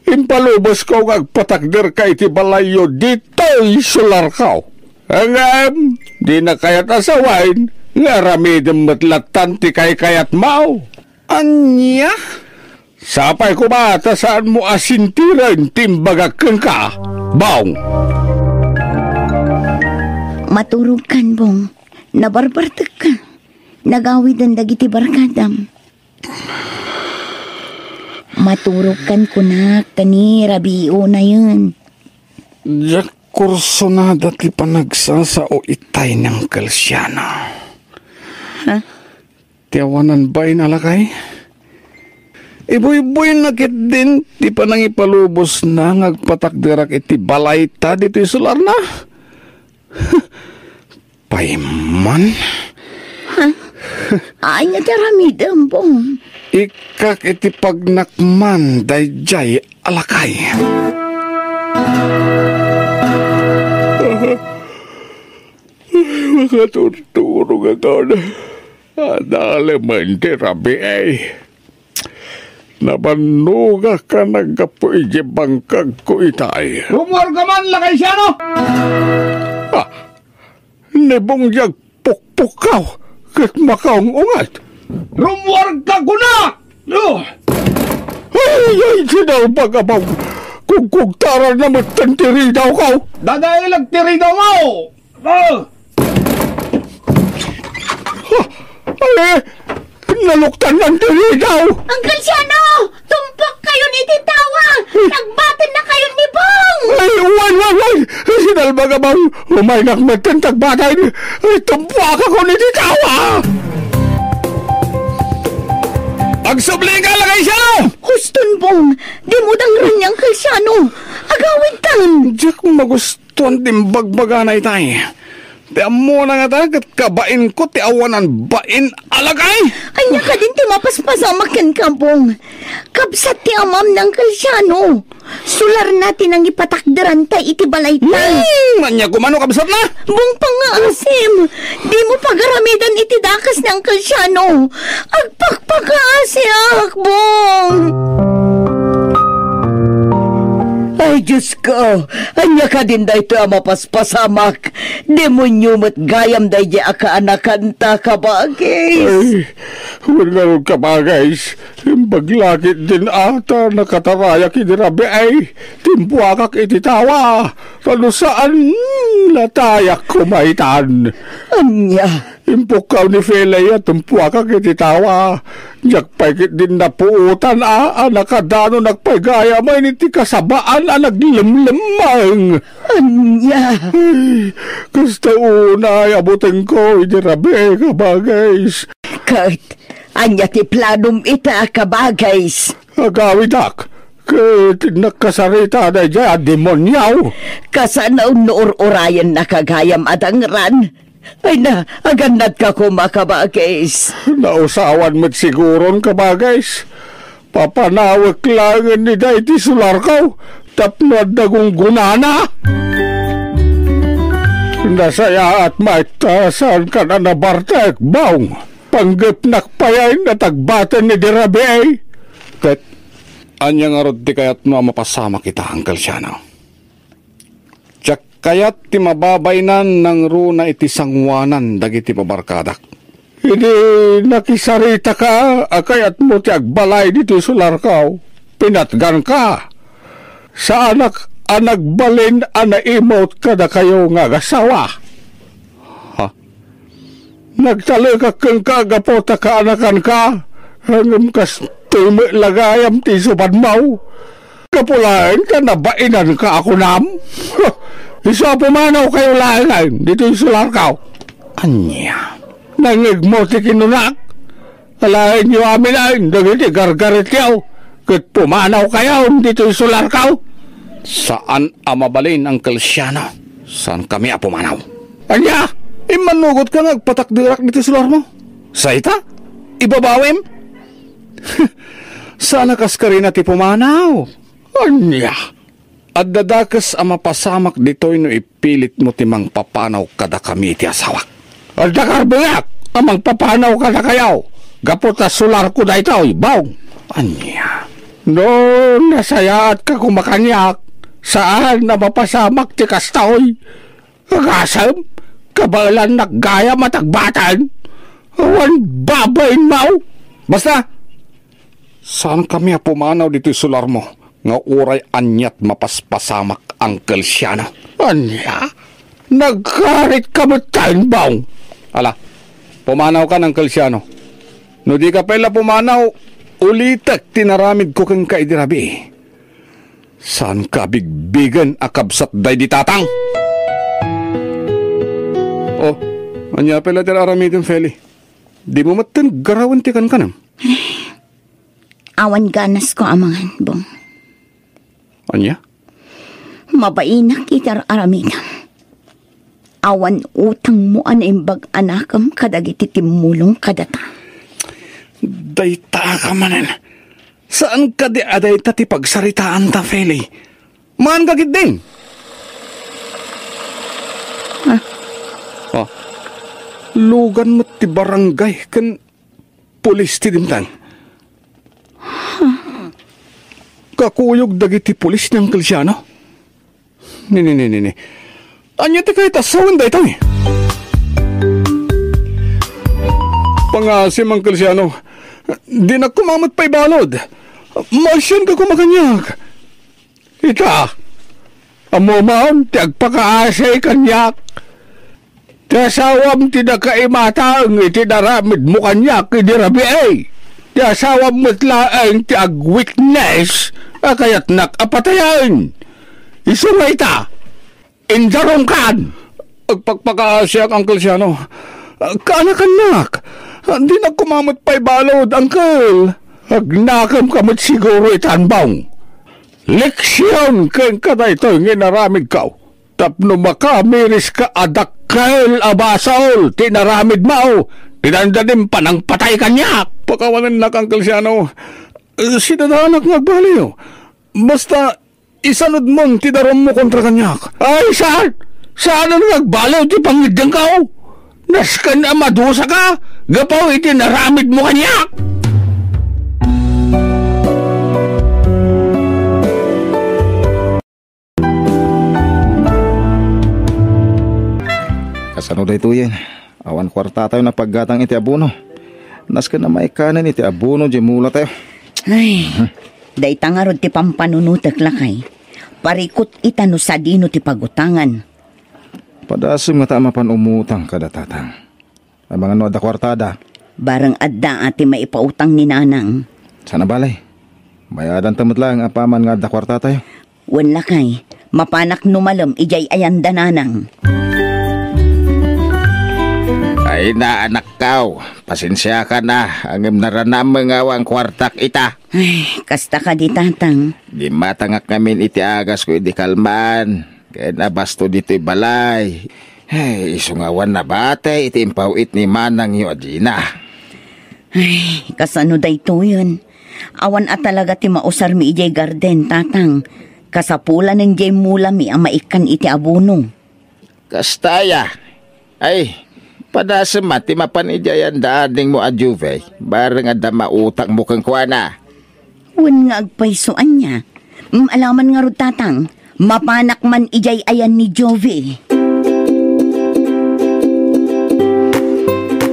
Impalubosko nga agpatakderka iti balayyo ditoy solarko. Ngem, dina kayat a sawen nga aramidem met lattan ti kaykayatmo. Ania? Sapay koma ta saanmo a sintiren ti imbagak kenka, Bong. Maturogkan, Bong. Nabarbartekka. Nagawiden dagiti barkadam. Maturogkan kunak, ta ni rabii unayen. Diak kursonada ti panagsasao itay ni Uncle Siano. Ha? Ti awanan bain a lakay. Ibuyboyna ketdin ti panangipalubosna nga agpatakderak iti balayta ditoy solarna. Pay man. Ha? Ania ti aramidem, Bong? Ikkak iti pagnakman daydiay a lakay. Makaturturong a taon. Adalemen ti rabii. Nabannogak a naggapu iti bangkagko itay. Rummuarka man, Lakay Siano! Ah, ni Bong diay agpukpukkaw ket makaung-unget. Rummuarka kuna! Oh! Ay, ay, sinalbag a Bong! Kugkugtaranna metten ti ridawko! Dadaelag ti ridawmo! Oh! Ah, ay, naluktannan ti ridaw! Uncle Siano! Tumpokkayon iti tawa! Tagbatennakayon ni Bong! Ay, wen, wen, wen! Sinalbag a Bong! Umaynak metten tagbaten! Ay, tumpuakakon iti tawa! Agsublika, Lakay Siano! Huston, Bong! Dimo dangran ni Uncle Siano! Agawidtan! Diak magustuan ti imbagbagana itay. Ti ammona ngata ket kabainko ti awanan bain a lakay. Ania kadin ti mapaspasamak kenka, Bong? Kabsat ti amam ni Uncle Siano. Sularna ti nangipatakderanta iti balayta. Hmm, ania koma no kabsatna? Bong, pangngaasim. Dimo pagaramidan iti dakes ni Uncle Siano. Agpakpakaasiak, Bong. Ay, Diosko, ania kadin daytoy a mapaspasamak? Demonio met gayam daydiay a kaanakanta, kabagis. Ay, wen ngarud, kabagis, imbag la ketdin a ta nakatarayak idi rabii. Timpuakak iti tawa, ta no saan, natayak koma itan. Ania? Impukkaw ni Felay a tumpuakak iti tawa. Diak pay ketdin napuotan a, a nakadanon pay gayamen iti kasabaan a naglemlemmeng. Ania? Ay, kasta unay a butengko idi rabii, kabagis. Ket ania ti planom ita, kabagis? Agawidak ket nakasarita daydiay a demonio. Kasano no ur-urayennaka gayam a dangran? Ay na, agannadka koma, kabagis. Nausawan met siguron, kabagis. Papanawek laengen ida iti solarko tapno adda gunggonana. Nasayaat met ta saankan a nabartek, Bong. Panggepnak pay a tagbaten idi rabii. Ket ania ngarud ti kayatmo a mapasamak ita, Uncle Siano? Diak kayat ti mababaynan nangruna iti sangoanan dagiti pabarkadak. Idi nakisaritaka a kayatmo ti agbalay ditoy solarko, pinatganka. Saanak a nagbalin a naimut kadakayo nga agasawa. Ha? Nagtalekak kenka gapu ta kaanakanka, ngem kastoy met la gayam ti isubanmo. Gapu laeng ta nabainanka a kunam. Isu a pumanawkayo laengen ditoy solarko. Ania? Nangngegmo ti kinunak? Alaenyo amin dagiti gargaretyo ket pumanawkayo ditoy solarko. Saan a mabalin, Uncle Siano. Saankami a pumanaw. Ania? Immannugotka nga agpatakderak ditoy solarmo? Sa ita? Ibabawim? Saan a kaskarina ti pumanaw? Ania? Adda dakes a mapasamak ditoy no ipilitmo ti mangpapanaw kadakami iti asawak. Adda karbengeak a mangpapanaw kadakayo gapu ta solarko daytoy, Bong. Ania? No nasayaatka koma kaniak, saan a mapasamak ti kastoy. Agasem, kabaelannak gayam a tagbaten. Awan babainmo. Basta, saankami a pumanaw ditoy solarmo nga uray aniat mapaspasamak, Uncle Siano. Ania? Nagkaritka metten, Bong? Ala, pumanawkan, Uncle Siano. No dika pay la pumanaw, ulitek ti naramidko kenka idi rabii. Saanka a bigbigen a kabsat daydi tatang? Oh, ania pay la ti ar-aramidem, Feli? Dimo metten garawen ti kankanem? Awan ganasko a mangan, Bong. Ania? Mabainak iti ar-aramidem. Awan utangmo a naimbag a nakem kadagiti timmulong kadata. Dayta ka manen. Saan kadi a dayta ti pagsaritaanta, Feli? Mangan ka ketdin. Ah. Oh. Lugan met ti barangay ken pulis ti dimteng. Kakuyog dagiti pulis ni Uncle Siano. Ni, ni, ni, ni, ni. Ania ti kayat a sawen daytoy? Pangasim, Uncle Siano. Dinak koma met pay balud. Maasianka koma kaniak. Ita, ammom ti agpakaasi kaniak. Ti asawam ti nakaimataeng iti naramidmo kaniak idi rabii. Ti asawam met laeng ti agwitness a kayatnak a patayen. Isu nga ita, indarumkan! Agpakpakaasiak, Uncle Siano. Kaanakannak. Dinak koma met pay balud, Uncle. Agnakemka met siguro iti anbong. Leksion kenka daytoy nga inaramidko. Tapno makamiriska a dakkel a basol ti inaramidmo, ti dandanim panangpatay kaniak. Pakawanennak, Uncle Siano. Sidadaanak nga agbaliw. Basta, isanudmon ti darummo kontra kaniak. Ay, saan? Saanen nga agbaliw ti pangngeddengko? Nasken a madusaka gapu iti naramidmo kaniak. Kasano daytoyen? Awan kuartatayo a paggatang iti abono. Nasken a maikanen iti abono diay mulatayo. Ay, dayta ngarud ti pampanunotek, lakay. Parikut ita no sadino ti pagutangan. Padasem ngata a mapan umutang kada tatang. Amangan no adda kuartada. Bareng adda a ti maipautang ni nanang. Saan a bale. Bayadanta met laeng apaman nga adda kuartatayo. Wen, lakay, mapanak no malem idiay ayan da nanang. Ay na, anakko, pasensiakan a, ngem naranam nga awan kuartak ita. Ay, kasta kadi, tatang. Gimmatangak ngamin iti agasko idi kalman. Ken abasto ditoy balay. Ay, isu nga awan nabati iti impaw-it ni manangyo a Gina. Ay, kasano daytoyen? Awan a talaga ti mausarmi idiay garden, tatang. Kasapulanen diay mulami a maikkan iti abono. Kasta aya. Ay, padasem man ti mapan idiay ayan da adingmo a Juve, bareng adda mautangmo kenkuana. Wen nga agpayso ania? Mm, alaman ngarud, tatang. Mapanak man idiay ayan ni Jovi.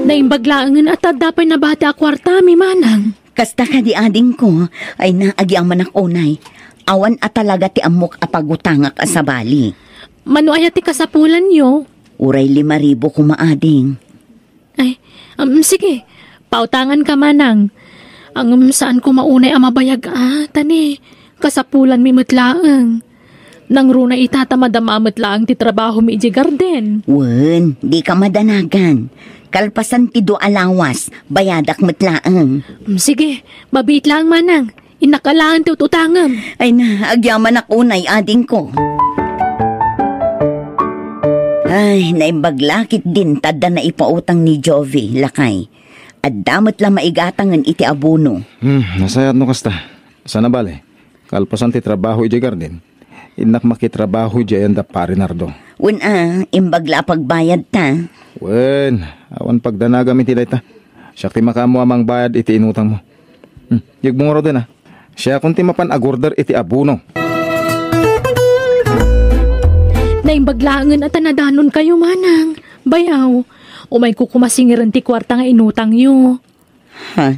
Naimbag laengen a ta adda pay nabati a kuartami, manang. Kasta kadi, adingko, ay na, agyamanak unay. Awan a talaga ti ammok a pagutangak a sabali. Mano aya ti kasapulanyo? Uray lima ribu koma, ading. Ay, um, sige. Pautangan ka, manang. Ngem saan koma unay a mabayag a, ta ni, kasapulanmi met laeng. Nangruna ita ta madama met laeng ti trabahomi idiay garden. Wen, dika madanagan. Kalpasan ti dua a lawas, bayadak met laeng. Um, sige, mabiit laeng, manang. Innak a laeng ti ut-utangem. Ay na, agyamanak unay, adingko. Ay, naimbag la ketdin ta adda naipautang ni Jovi, lakay. Adda met la maigatangen iti abono. Hmm, nasayaat no kasta. Saan a bale, kalpasan ti trabaho idiay garden, innak makitrabaho idiay ayan da Pari Nardo. Wen a, imbag la a pagbayadta. Wen, awan pagdanagam iti dayta. Siak ti makaammo a mangbayad iti inutangmo. Hmm, yegmo ngaruden a. Siakon ti mapan agorder iti abono. Naimbag laengen a ta nadanonkayo, manang. Bayaw, umayko koma singirem ti kuarta nga inutangyo. Ha?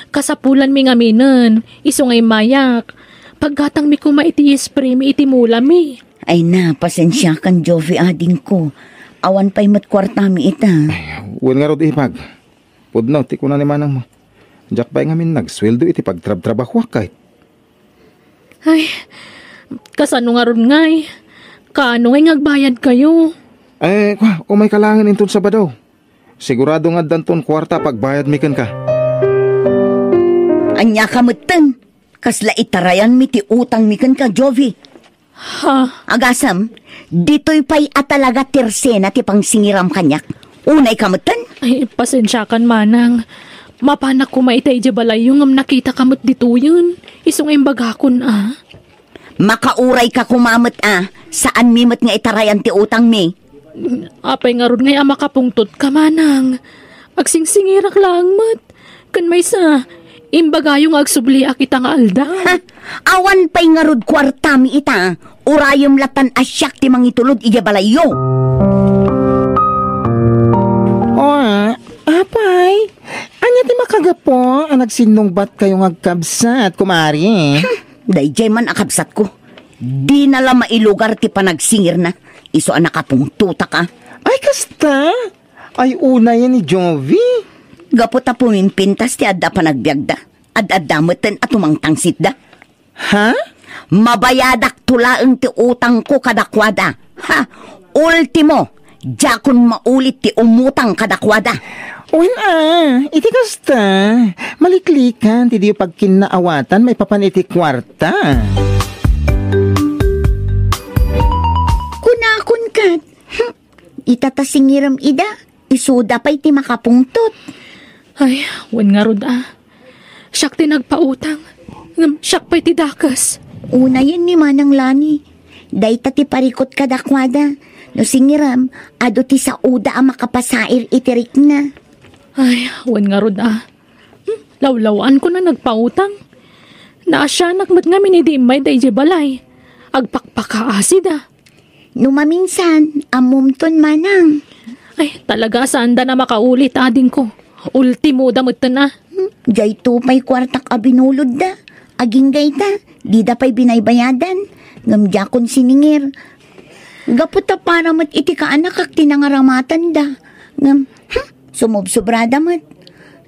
Kasapulanmi ngaminen, isu nga immayak. Paggatangmi koma iti spraymi iti mulami. Ay na, pasensiakan, Jovi, adingko. Awan pay met kuartami ita. Ay, wen ngarud, ipag. Pudno ti kuna ni manangmo. Diak pay ngamin nagsueldo iti pagtrabtrabahoak, kayat. Ay, kasano ngarud ngay? Kaano ngay nga agbayadkayo? Eh, kua, umayka laengen inton Sabado. Sigurado nga addanton kuarta a pagbayadmi kenka. Ania ka metten? Kasla itarayanmi ti utangmi kenka, Jovi. Ha? Agasem, ditoy pay a talaga ti resena ti pangsingiram kaniak. Unay ka metten? Ay, pasensiakan, manang. Mapanak koma ita idiay balayyo ngem nakitaka met ditoyen. Isu nga imbagakon a. Makauray ka koma met a, saanmi met nga itarayan ti utangmi. Apay ngarud ngay a makapungtot ka, manang? Agsingsingirak laeng met. Ken maysa, imbagayo nga agsubliak ita nga aldaw. Ha? Awan pay ngarud kuartami ita. Urayem latan a siak ti mangitulod idiay balayyo. Oh, apay, ania ti makagapu a nagsinnungbatkayo nga agkabsat, kumare? Hmm, daydiay man a kabsatko. Dina la mailugar ti panagsingirna. Isu a nakapungtotak a. Ay, kasta? Ay, unayen ni Jovi. Gapu ta pumimpintas ti adda a panagbiagda. Ad-adda metten a tumangtangsitda. Ha? Mabayadakto laeng ti utangko kadakuada. Ha? Ultimo, diakon maulit ti umutang kadakuada. Wen a, iti kasta, maliklikan ti diyo pagkinnaawatan maipapan iti kuarta. Kunakon ket, hmm, ita ta singirem ida, isuda pay ti makapungtot. Ay, wen ngarud a. Siak ti nagpautang. Ngem siak pay ti dakes. Unayen ni Manang Lani. Dayta ti parikut kadakuada. No singirem, adu ti saoda a makapasair iti rikna. Ay, wen ngarud a. Hmm, lawlawaanko a nagpautang. Naasianak met ngamin idi immay daydiay balay. Agpakpakaasida. No maminsan, ammomton manang. Ay, talaga, saanda a makaulit, adingko. Ultimoda metten a. Hmm, daytoy pay kuartak a binulodda. Agingga ita, dida pay binaybayadan. Ngem diakon siningir. Gapu ta para met iti kaanakak ti nangaramatanda. Ngem, hmm, sumubsubrada met.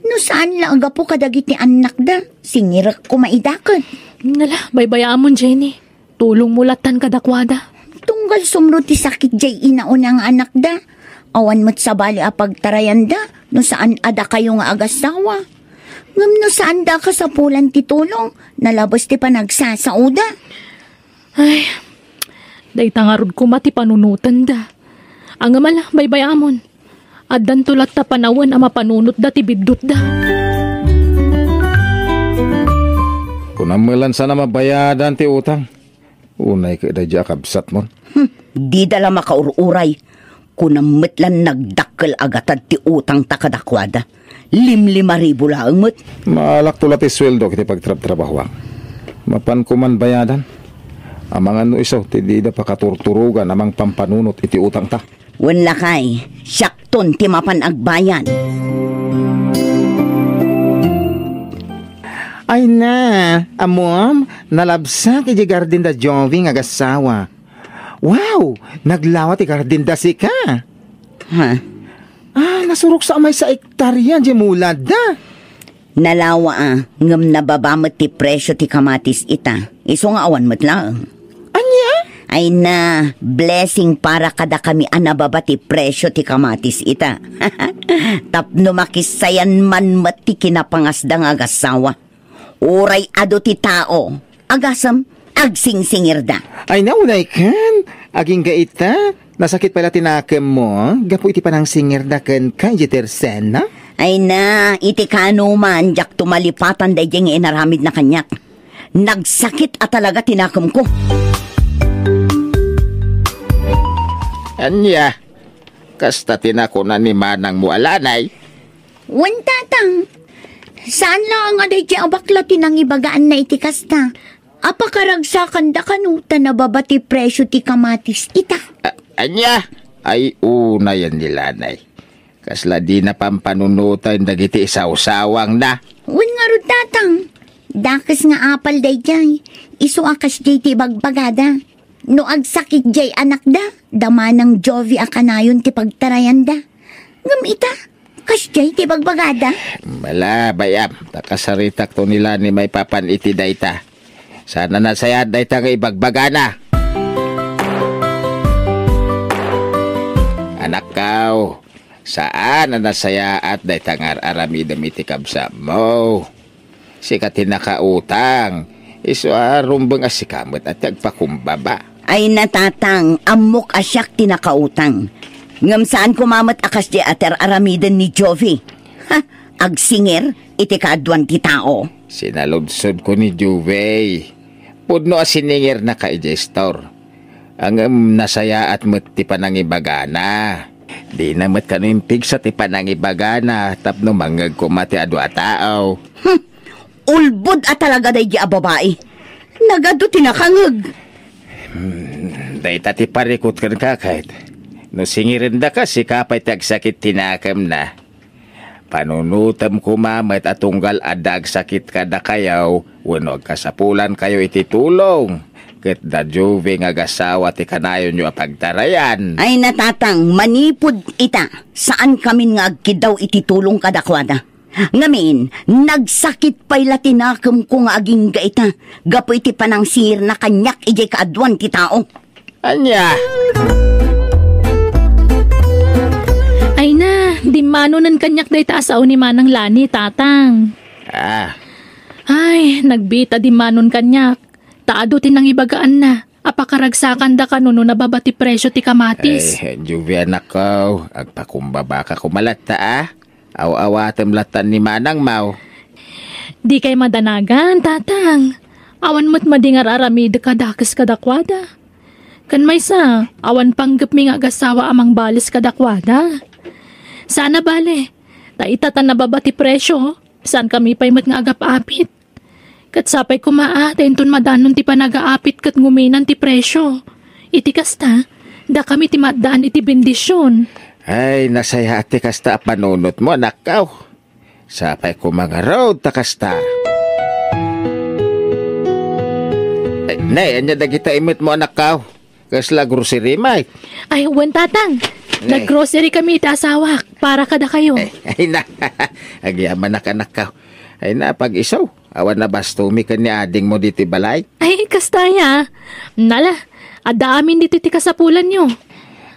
No saan la a gapu kadagiti annakda, singirek koma ida ket. Nala, baybayaamon, Jenny. Tulongmo latan kadakuada. Tunggal sumro ti sakit diay inauna nga anakda. Awan met sabali a pagtarayanda no saan a dakayo nga agassawa. Ngem no saanda a kasapulan ti tulong, nalabes ti panagsasaoda. Ay, dayta ngarud koma ti panunotenda. Ngem ala, baybayamon. Addanto latta panawen a mapanunotda ti biddutda. Kunam met laeng saan a mabayadan ti utang. Unay ket daydiay a kabsatmon. Hmm, dida la makaur-uray. Kunam met laeng nagdakkel a gatad ti utangta kadakuada. Limlima ribu laeng met. Maalakto la ti sueldok iti pagtrabtrabahoak. Mapan koman bayadan. Amangan no isu ti dida pakaturturogan a mangpampanunot iti utangta. Wen lakay, siakton ti mapan agbayad. Ay na, ammom, nalabsak idiay gardenda Jovi nga agassawa. Wow, naglawa ti gardenda sika. Ha? Ah, nasurok sa maysa a ektarya diay muladda. Nalawa a, ngem nababa met ti presio ti kamatis ita. Isu nga awan met laeng. Ania? Ay na, blessing para kadakami a nababa ti presio ti kamatis ita. Tapno makissayan man met ti kinapangasda nga agassawa. Uray adu ti tao, agasem, agsingsingirda. Ay na, unay ken, agingga ita, nasakit pay la ti nakemmo gapu iti panangsingirda kenka idiay tersena? Ay na, iti kaanoman, diakto malipatan daydiay nga inaramidna kaniak. Nagsakit a talaga ti nakemko. Ania, kasta ti nakuna ni manangmo a Lanay? Wen, tatang. Saan laeng a daydiay a bakla ti nangibagaanna iti kasta. Apakaragsakanda kano ta nababa ti presio ti kamatis ita. A-, ania? Ay, unayen ni Lanay. Kasla dina pampanunoten dagiti isawsawangna. Wen ngarud, tatang. Dakes nga apal daydiay. Isu a kasdiay ti ibagbagada. No agsakit diay anakda, da manang Jovi a kanayon ti pagtarayanda. Ngem ita, kasdiay ti ibagbagada. Mala, bayam, ta kasaritakto ni Lanay maipapan iti dayta. Saan a nasayaat dayta nga ibagbagana. Anakkaw, saan a nasayaat dayta nga ar-aramidem iti kabsatmo. Sika ti nakautang. Isu a rumbeng a sika met a ti agpakumbaba. Ay na, tatang, ammok a siak ti nakautang. Ngem saan koma met a kasdiay a ti ar-aramiden ni Jovi. Ha? Agsingir iti kaaduan ti tao. Sinaludsodko ni Jovi. Pudno a siningirnaka idiay store. Ngem nasayaat met ti panangibagana. Dina met kano impigsa ti panangibagana tapno mangngeg koma ti adu a tao. Hmm. Ulbod a talaga daydi a babai. Nagadu ti nakangngeg. Hmm, dayta ti parikut kenka ket. No singirendaka, sika pay ti agsakit ti nakemna. Panunotem koma met a tunggal adda agsakit kadakayo wenno agkasapulankayo iti tulong, ket da Jove nga agasawa ti kanayonyo a pagtarayan. Ay, natatang, manipud ita, saan kamin nga agkiddaw iti tulong kadakuada. Ngamin, nagsakit pay la ti nakemko nga agingga ita, gapu iti panangsingirna kaniak idiay kaaduan ti tao. Ania? Ay na, dimmanonen kaniak dayta a sao ni Manang Lani, Tatang. Ah. Ay, nagbiit a dimmanon kaniak. Ta adu ti nangibagaanna a pakaragsakanda kano no nababa ti presio ti kamatis. Ay, Juvie, anakko, agpakumbabaka koma latta, a. Aw-awatem latta ni manangmo. Dikay madanagan, Tatang. Awan met madi nga ar-aramidek a dakes kadakuada. Ken maysa, awan panggepmi nga agasawa a mangbales kadakuada. Saan a bale, ta ita ta nababa ti presio, saankami pay met nga agap-apit. Ket sapay koma a ta inton madanon ti panagaapit ket nguminan ti presio. Iti kasta, dakami ti maaddaan iti bendision. Ay, nasayaat ti kasta a panunotmo, anakko. Sapay koma ngarud ta kasta. Ay, nay, ania dagita imetmo, anakko? Kasla grocery, may? Ay, wen, Tatang. Nay. Nag-grocery kami iti asawak para kadakayo. Ay, ay na. Agyamanak, anakko. Ay na, pag-iso. Awan a bastomi ken ni adingmo ditoy balay? Ay, kasta aya. Nala, adda amin ditoy ti kasapulanyo.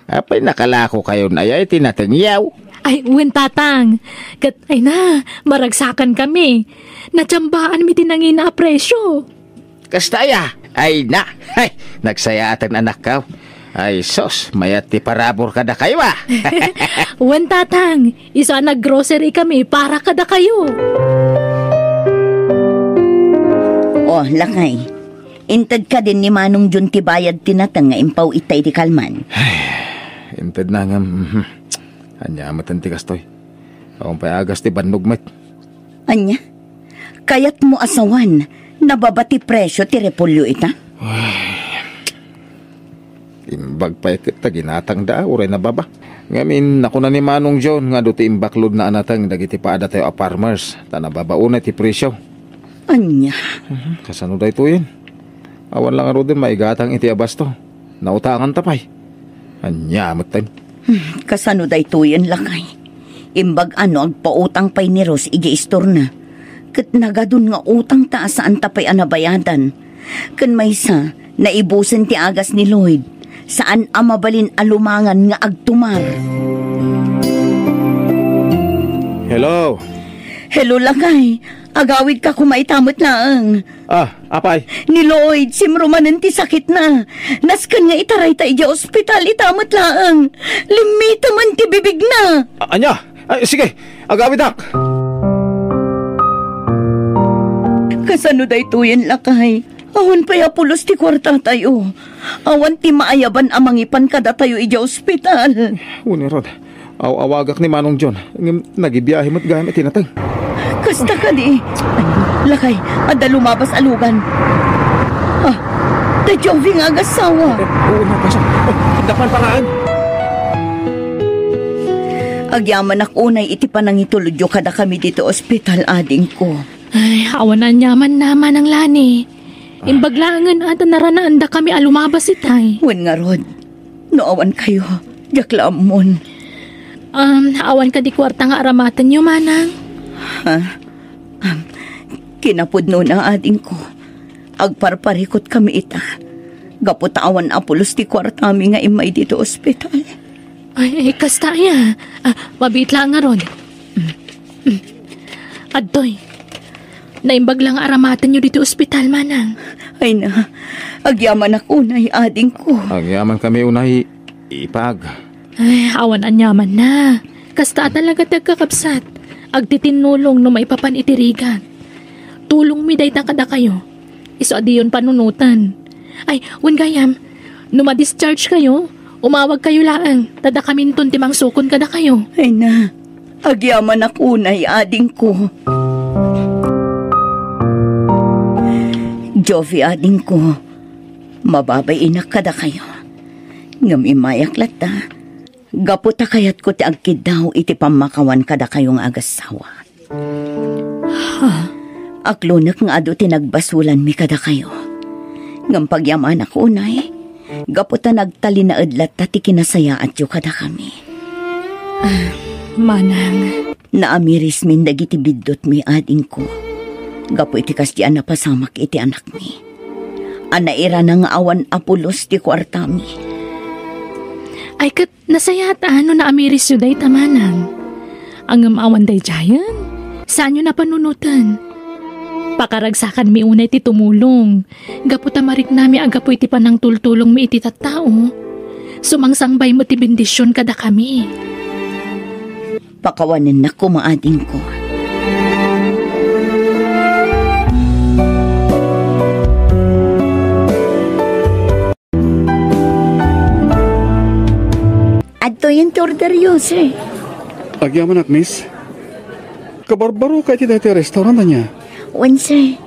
Apay, nakalakokayon aya iti natengyo? Ay, wen, Tatang. Ket, ay na, maragsakan kami. Natsambaanmi ti nangina a presio. Kasta aya? Ay na, ay, nagsayaaten, anakko. Ay, sus, mayat ti parabur kadakayo, a. Wen, Tatang, isu a nag-grocery kami para kadakayo. O, lakay, inted kadin ni Manong John ti bayad ti nateng nga impaw ita iti kalman. Ay, inted na nga, mhm. Ania met ti kastoy? Awan pay agas ti bannog met. Ania? Kayatmo a sawan, nababa ti presio ti repolyo ita? Ay. Imbag pay ket ta ginatangda, uray nababa. Ngamin, nakuna ni Manong John nga adu ti imbaklodna a nateng dagiti padatayo a farmers, ta nababa unay ti presio. Ania? Mhm, kasano daytoyen? Awan la ngaruden maigatang iti abasto. Nautanganta pay. Ania metten? Hmm, kasano daytoyen, lakay? Imbag a no agpautang pay ni Rose idiay istorna. Ket nagadun nga utangta a saanta pay a nabayadan. Ken maysa, naibusen ti agas ni Lloyd. Saan a mabalin a lumangan nga agtumar. Hello? Hello, lakay. Agawidka koma ita met laeng. Ah, apay? Ni Lloyd, simrumanen ti sakitna. Nasken nga itarayta idiay ospital ita met laeng. Limmitemen ti bibigna. A-, ania? Ay, sige, agawidak. Kasano daytoyen, lakay? Awan pay a pulos ti kuartatayo. Awan ti maayaban a mangipan kadatayo idiay ospital. Wen ngarud, aw-awagak ni Manong John, ngem nagibiahe met gayam iti nateng. Kasta kadi. Lakay, adda lumabas a lugan. Ah, da Jovi nga agassawa. Oo, napaso. Dapan paraan. Agyamanak unay iti panangitulodyo kadakami ditoy ospital, adingko. Ay, awan aniamanna, Manang Lani. Imbag laengen a ta naranaandakami a lumabas itay. Wen ngarud, no awan kayo, diak la ammon. Um, awan kadi kuarta nga aramatenyo, Manang? Ha? Um, kinapudnona, adingko. Agparparikut kami ita. Gapu ta awan a pulos ti kuartami nga immay ditoy ospital. Ay, ay, kasta aya. Ah, mabiit la ngarud. Mm. Mm. Adtoy. Naimbag la nga aramatenyo ditoy ospital, Manang. Ay na, agyamanak unay, adingko. Agyaman kami unay, ipag. Ay, awan aniamanna. Kasta a talaga ti agkakabsat. Agtitinnulong no maipapan iti rigat. Tulongmi dayta kadakayo. Isu a diyon panunoten. Ay, wen gayam, No ma-discharge kayo, umawag kayo laeng, ta dakaminton ti mangsukon kadakayo. Ay na, agyamanak unay, adingko. Jovi, adingko, mababainak kadakayo. Ngem immayak latta, gapu ta kayatko ti agkiddaw iti pammakawan kadakayo nga agassawa. Ha? Aklonek nga adu ti nagbasolanmi kadakayo. Ngem pagyamanak unay, gapu ta nagtalinaed latta ti kinasayaatyo kadakami. Ah, manang. Naamirismin dagiti biddutmi, adingko, gapu iti kasdi a napasamak iti anakmi. A nairana nga awan a pulos ti kuartami. Ay, ket nasayaat a no naamirisyo dayta, manang. Ngem awan daydiayen, saanyo napanunoten. Pakaragsakanmi unay ti tumulong, gapu ta mariknami a gapu iti panangtultulongmi iti tattao, sumangsangbaymo ti bendision kadakami. Pakawanennak koma, adingko. Adtoyen ti orderyo, sir. Agyamanak, miss. Kabarbaro ka iti daytoy restaurant, ania? Wen, sir.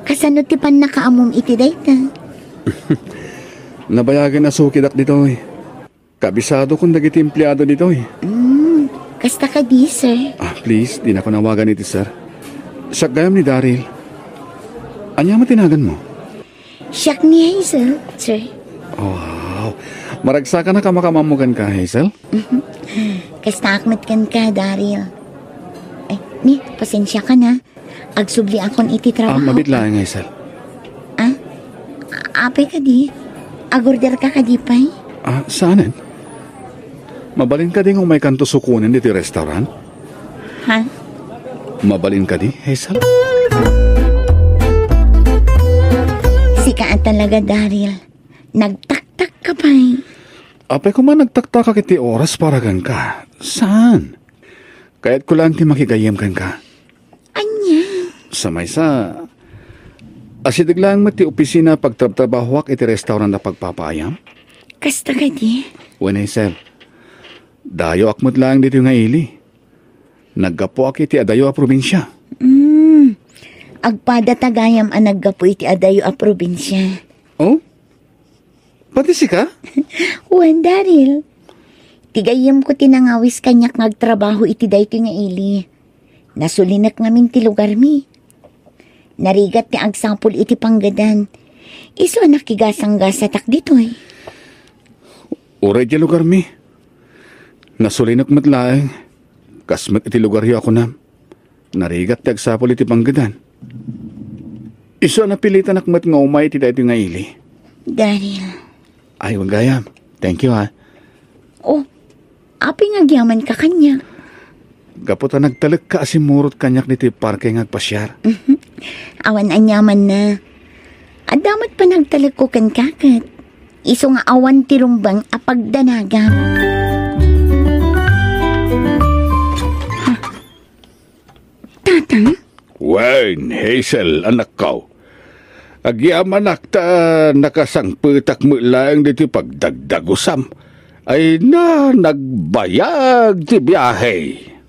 Kasano ti pannakaammom iti dayta? Nabayagen a sukidak ditoy. Kabisadokon dagiti empleado ditoy. Mm, kasta kadi, sir? Ah, please, dinakon awagan iti sir. Siak gayam ni Daryl. Ania met ti naganmo? Siak ni Hazel, sir. Wow. Maragsakanak a makamammo kenka, Hazel? Kastaak met kenka, Daryl. Ay, ni, pasensiakan, ha. Agsubliakon iti trabaho. Ah, mabiit laeng, Hazel. Ah? Apay kadi? Agorderka kadi pay? Ah, saanen? Mabalin kadi nga umaykanto sukonen ditoy restaurant? Ha? Mabalin kadi, Hazel? Sika a talaga, Daryl. Nagtaktak ka pay. Apay koma nagtaktakak iti oras para kenka. Saan? Kayatko laeng ti makigayyem kenka. Ania? Sa maysa, asideg laeng met ti opisina a pagtrabtrabahoak iti restaurant a pagpapaayam. Kasta kadi? Wen, Hazel. Dayoak met laeng ditoy nga ili. Naggapuak iti adayo a probinsia. Mm. Agpada ta gayam a naggapu iti adayo a probinsia. Oh? Pati sika? Wen, Daryl. Ti gayyemko ti nangawis kaniak nga agtrabaho iti daytoy nga ili. Nasulinek ngamin ti lugarmi. Narigat ti agsapul iti panggedan. Isu a nakigasanggasatak ditoy. Uray diay lugarmi. Nasulinek met laeng. Kas met iti lugaryo a kunam. Narigat ti agsapul iti panggedan. Isu a napilitanak met nga umay iti daytoy nga ili. Daryl. Ay, wen gayam. Thank you, ha. Oh, apay nga agyamanka kaniak? Gapu ta nagtalekka a simmurot kaniak ditoy parke nga agpasiar. Mhm. Awan aniamanna. Adda met panagtalekko kenka ket. Isu nga awan ti rumbeng a pagdanagam. Tatang? Wen, Hazel, anakko. Agyamanak ta nakasangpetak met laeng ditoy pagdagdagusam. Ay na, nagbayag ti biahe.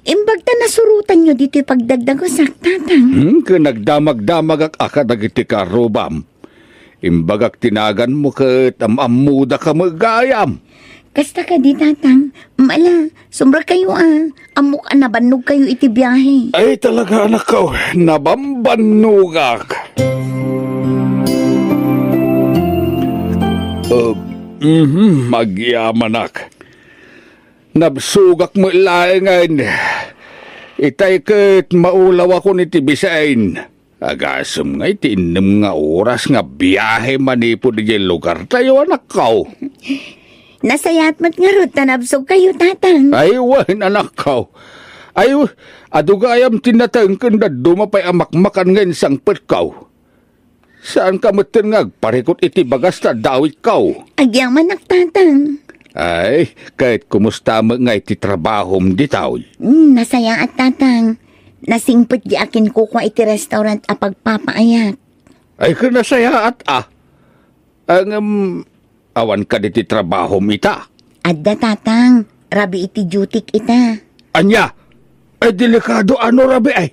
Imbag ta nasurotanyo ditoy pagdagdagusak, Tatang. Hmm, ken nagdamagdamagak a kadagiti karrubam. Imbagak ti naganmo ket am-ammodaka met gayam. Kasta kadi, Tatang. Mala, sumrekayo a. Ammok a nabannogkayo iti biahe. Ay, talaga, anakko, nabambannogak. Uh, mhm, agyamanak. Nabsogak met laengen. Itay ket maulawakon iti bisin. Agasem nga iti innem nga oras nga biahe manipud idiay lugartayo, anakko. Nasayaat met ngarud ta nabsogkayo, Tatang. Ay, wen, anakko. Ay, adu gayam ti nateng ken dadduma pay a makmakan nga insangpetko. Saanka metten nga agparikut iti bagas ta adda awitko. Agyamanak, Tatang. Ay, ket kumusta met nga iti trabahom ditoy? Hmm, nasayaat, Tatang. Nasingpet di akinkukua iti restaurant a pagpapaayak. Ay, ket nasayaat, a. Ngem, Awan kadi ti trabahom ita? Adda, Tatang. Rabii iti dutyk ita. Ania? Ay, delikado a no rabii ay.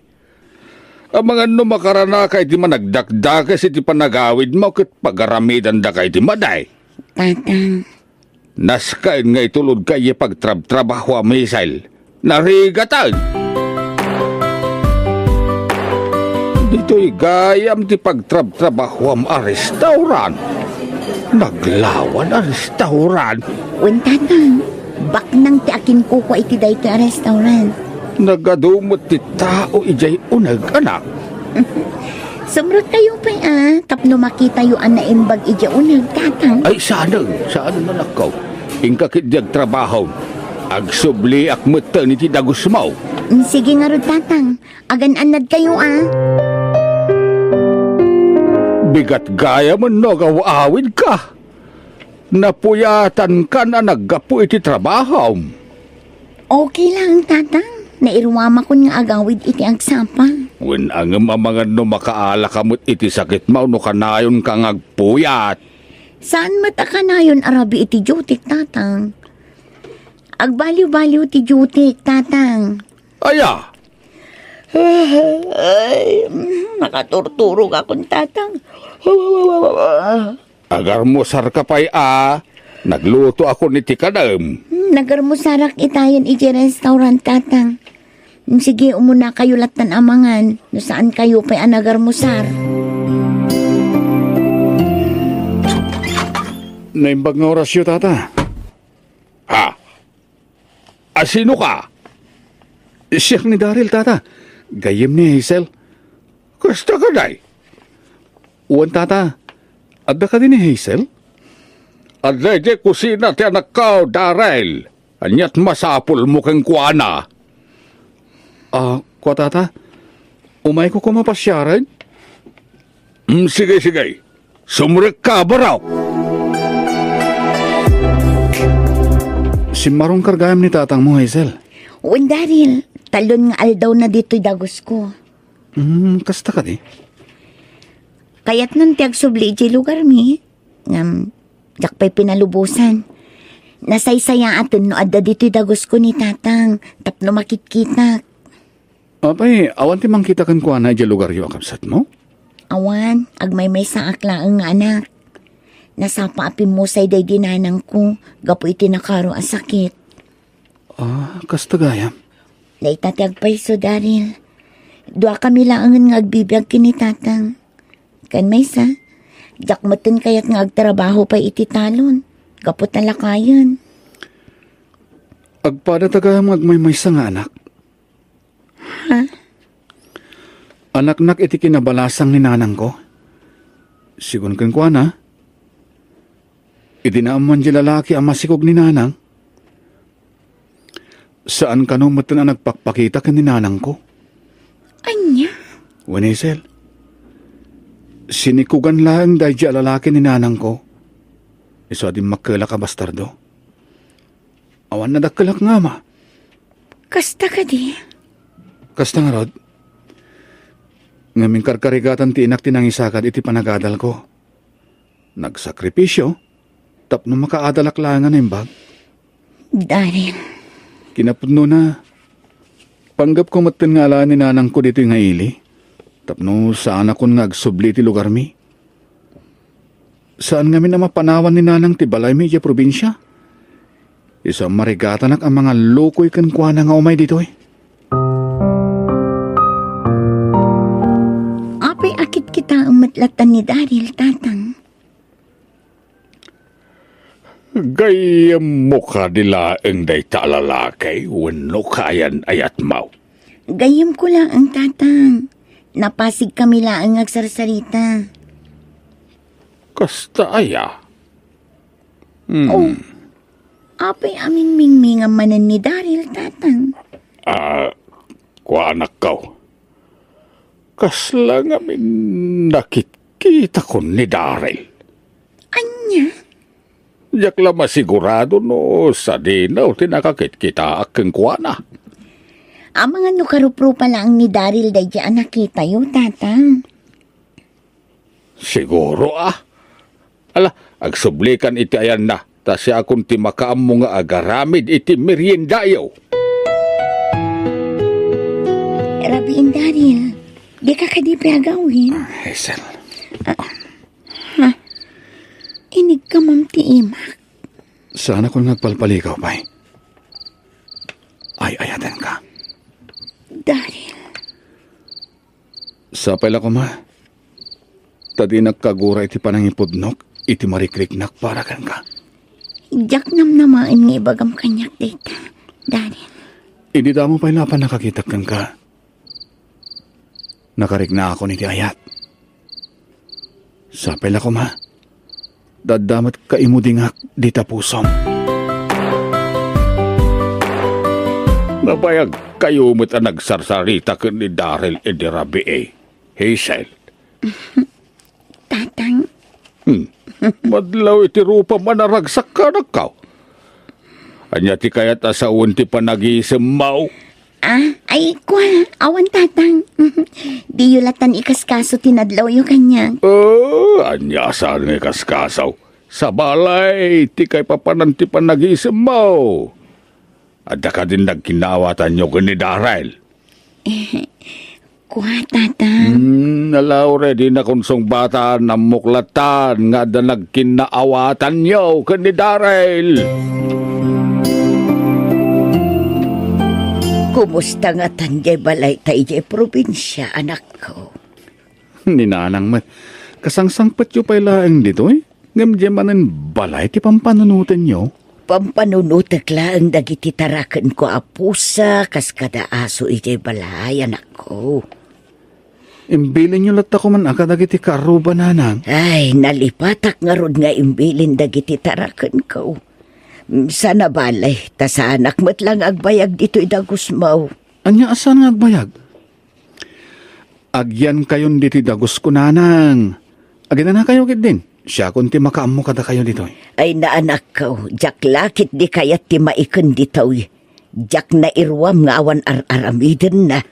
Amangan no makaranaka iti managdakdakes iti panagawidmo ket pagaramidandaka iti madi. Tatang. Naskaen nga itulodka idiay pagtrabtrabahoam, Hazel. Narigaten! Ditoy gayam ti pagtrabtrabahoam a restaurant. Naglawan a restaurant. Wen, Tatang. Baknang ti akinkukua iti daytoy a restaurant. Nagadu met ti tao idiay uneg, anak. Sumrekkayo pay a, tapno makitayo a naimbag idiay uneg, Tatang. Ay, saanen, saanen, anakko. Inka ketdi agtrabaho. Agsubliak metten iti dagusmo. Mm, sige ngarud, Tatang. Agan-annadkayo a. Bigat gayam no agaw-awidka. Napuyatankan a naggapu iti trabahom. Okay lang, Tatang. Nairuamakon nga agawid iti agsapa. Wen a ngem amangan no makaalaka met iti sakitmo no kanayonka nga agpuyat. Saan met a kanayon a rabii iti dutyk, Tatang? Agbaliwbaliw ti dutyk, Tatang. Aya? Ay, mm, nakaturturogakon, Tatang. Agarmusarka pay a, naglutoakon iti kanem. Hmm, nagarmusarak itayen iti restaurant, Tatang. Hmm, sige, umunakayo lattan a mangan, no saankayo pay a nagarmusar. Naimbag nga orasyo, Tata. Ha? A, sinoka? Siak ni Daryl, Tata. Gayyem ni Hazel. Kasta kadi? Wen, Tata. Adda kadi ni Hazel? Adda idiay kusina ti anakko, Daryl. Ania't masapulmo kenkuana? A, kua, Tata. Umayko koma pasiaren. Mm, sige, sige. Sumrekka, barok! Simmarongka gayam ni tatangmo, Hazel. Wen, Daryl, talon nga aldawna ditoy dagusko. Hmm, kasta kadi? Kayatnan ti agsubli idiay lugarmi. Ngem, diak pay pinalubosan. Nasaysayaaten no adda ditoy dagusko ni Tatang tapno makitkitak. Apay, awan ti mangkita kenkuana idiay lugaryo a kabsatmo? Awan, agmaymaysaak laeng nga anak. Nasapa a pimmusay daydi nanangko gapu iti nakaro a sakit. Ah, kasta gayam. Dayta ti agpayso, Daryl. Duakami laengen nga agbibiag ken ni Tatang. Ken maysa, diak metten kayat nga agtrabaho pay iti talon gapu ta lakayen. Agpadata gayam nga agmaymaysa nga anak. Ha? Anaknak iti kinabalasang ni nanangko. Sigun kenkuana, idi naammoan di lalaki a masikog ni nanang, saan kano metten a nagpakpakita ken ni nanangko. Ania? Wen, Hazel, sinikogan laeng daydi a lalaki ni nanangko. Isu a dimmakkelak a bastardo. Awan nadakkelak nga ama. Kasta kadi? Kasta ngarud. Ngem inkarkarigatan ti inak ti nangisagad iti panagadalko. Nagsakripisio tapno makaadalak laeng a naimbag. Daryl. Kinapudnona, panggepko metten nga alaen ni nanangko ditoy nga ili tapno saanakon nga agsubli iti lugarmi. Saan ngamin a mapanawan ni nanang ti balaymi idiay probinsia. Isu a marigatanak a mangallukoy kenkuana nga umay ditoy. Apay a kitkitaem met latta ni Daryl, Tatang? Gayyemmo kadi laeng dayta a lalaki wenno kayan-ayatmo? Gayyemko laeng, Tatang. Napasigkami laeng nga agsarsarita. Kasta aya? Hmm. Oh, apay a mingmingmingam manen ni Daryl, Tatang? Ah, kua, anakko. Kasla ngamin nakitkitakon ni Daryl. Ania? Diak la masigurado no sadino ti nakakitkitaak kenkuana. Amangan no karuprupa laeng ni Daryl daydi a nakitayo, Tatang. Siguro, ah. Ala, Agsublikan iti ayanna, ta siakon ti makaammo nga agaramid iti meriendayo. Rabiin, Daryl, dika kadi pay agawid? Ah, Hazel. Ah, ha? Inigkamam ti imak. Saanakon nga agpalpalikaw pay. Ay-ayatenka. Daryl. Sapay la koma, ta dinak kagura iti panangipudnok iti marikriknak para kenka. Diak namnamaen nga ibagam kaniak dayta, Daryl. Idi damo pay la a pannakakitak kenka, nakariknaakon iti ayat. Sapay la koma, dadda met kaimudingak dita pusom. Nabayagkayo met a nagsarsarita ken ni Daryl idi rabii, Hazel. Tatang. Hmm. Madlaw iti rupam a naragsak, anakko. Ania ti kayat a sawen ti panagisemmo? Ah, ay, kua, awan, Tatang. Diyo latan ikaskaso ti nadlawyo kaniak. Oh, ania saan nga ikaskaso? Sabali, ti kaipapanan ti panagisemmo. Adda kadin nagkinnaawatanyo ken ni Daryl? Kua, Tatang. Hmm, alawre, dinak unsungbatan, ammok latan nga adda nagkinnaawatanyo ken ni Daryl. Kumusta ngatan diay balayta idiay probinsia, anakko? Ni Nanang met, kasangsangpetyo pay laeng ditoy? Ngem diay manen balay ti pampanunotenyo? Pampanunotek laeng dagiti tarakenko a pusa kas kada aso idiay balay, anakko. Imbilinyo latta koman a kadagiti karruba, Nanang. Ay, nalipatak ngarud nga imbilin dagiti tarakenko. Sana bale, ta saanak met la nga agbayag ditoy dagusmo. Ania a saan nga agbayag? Agyankayon ditoy dagusko, Nanang. Aginanakayo ketdin. Siakon ti makaammo kadakayo ditoy. Ay, naanakko, diak la ketdi kayat ti maiken ditoy. Diak nairuam nga awan ar-aramidenna.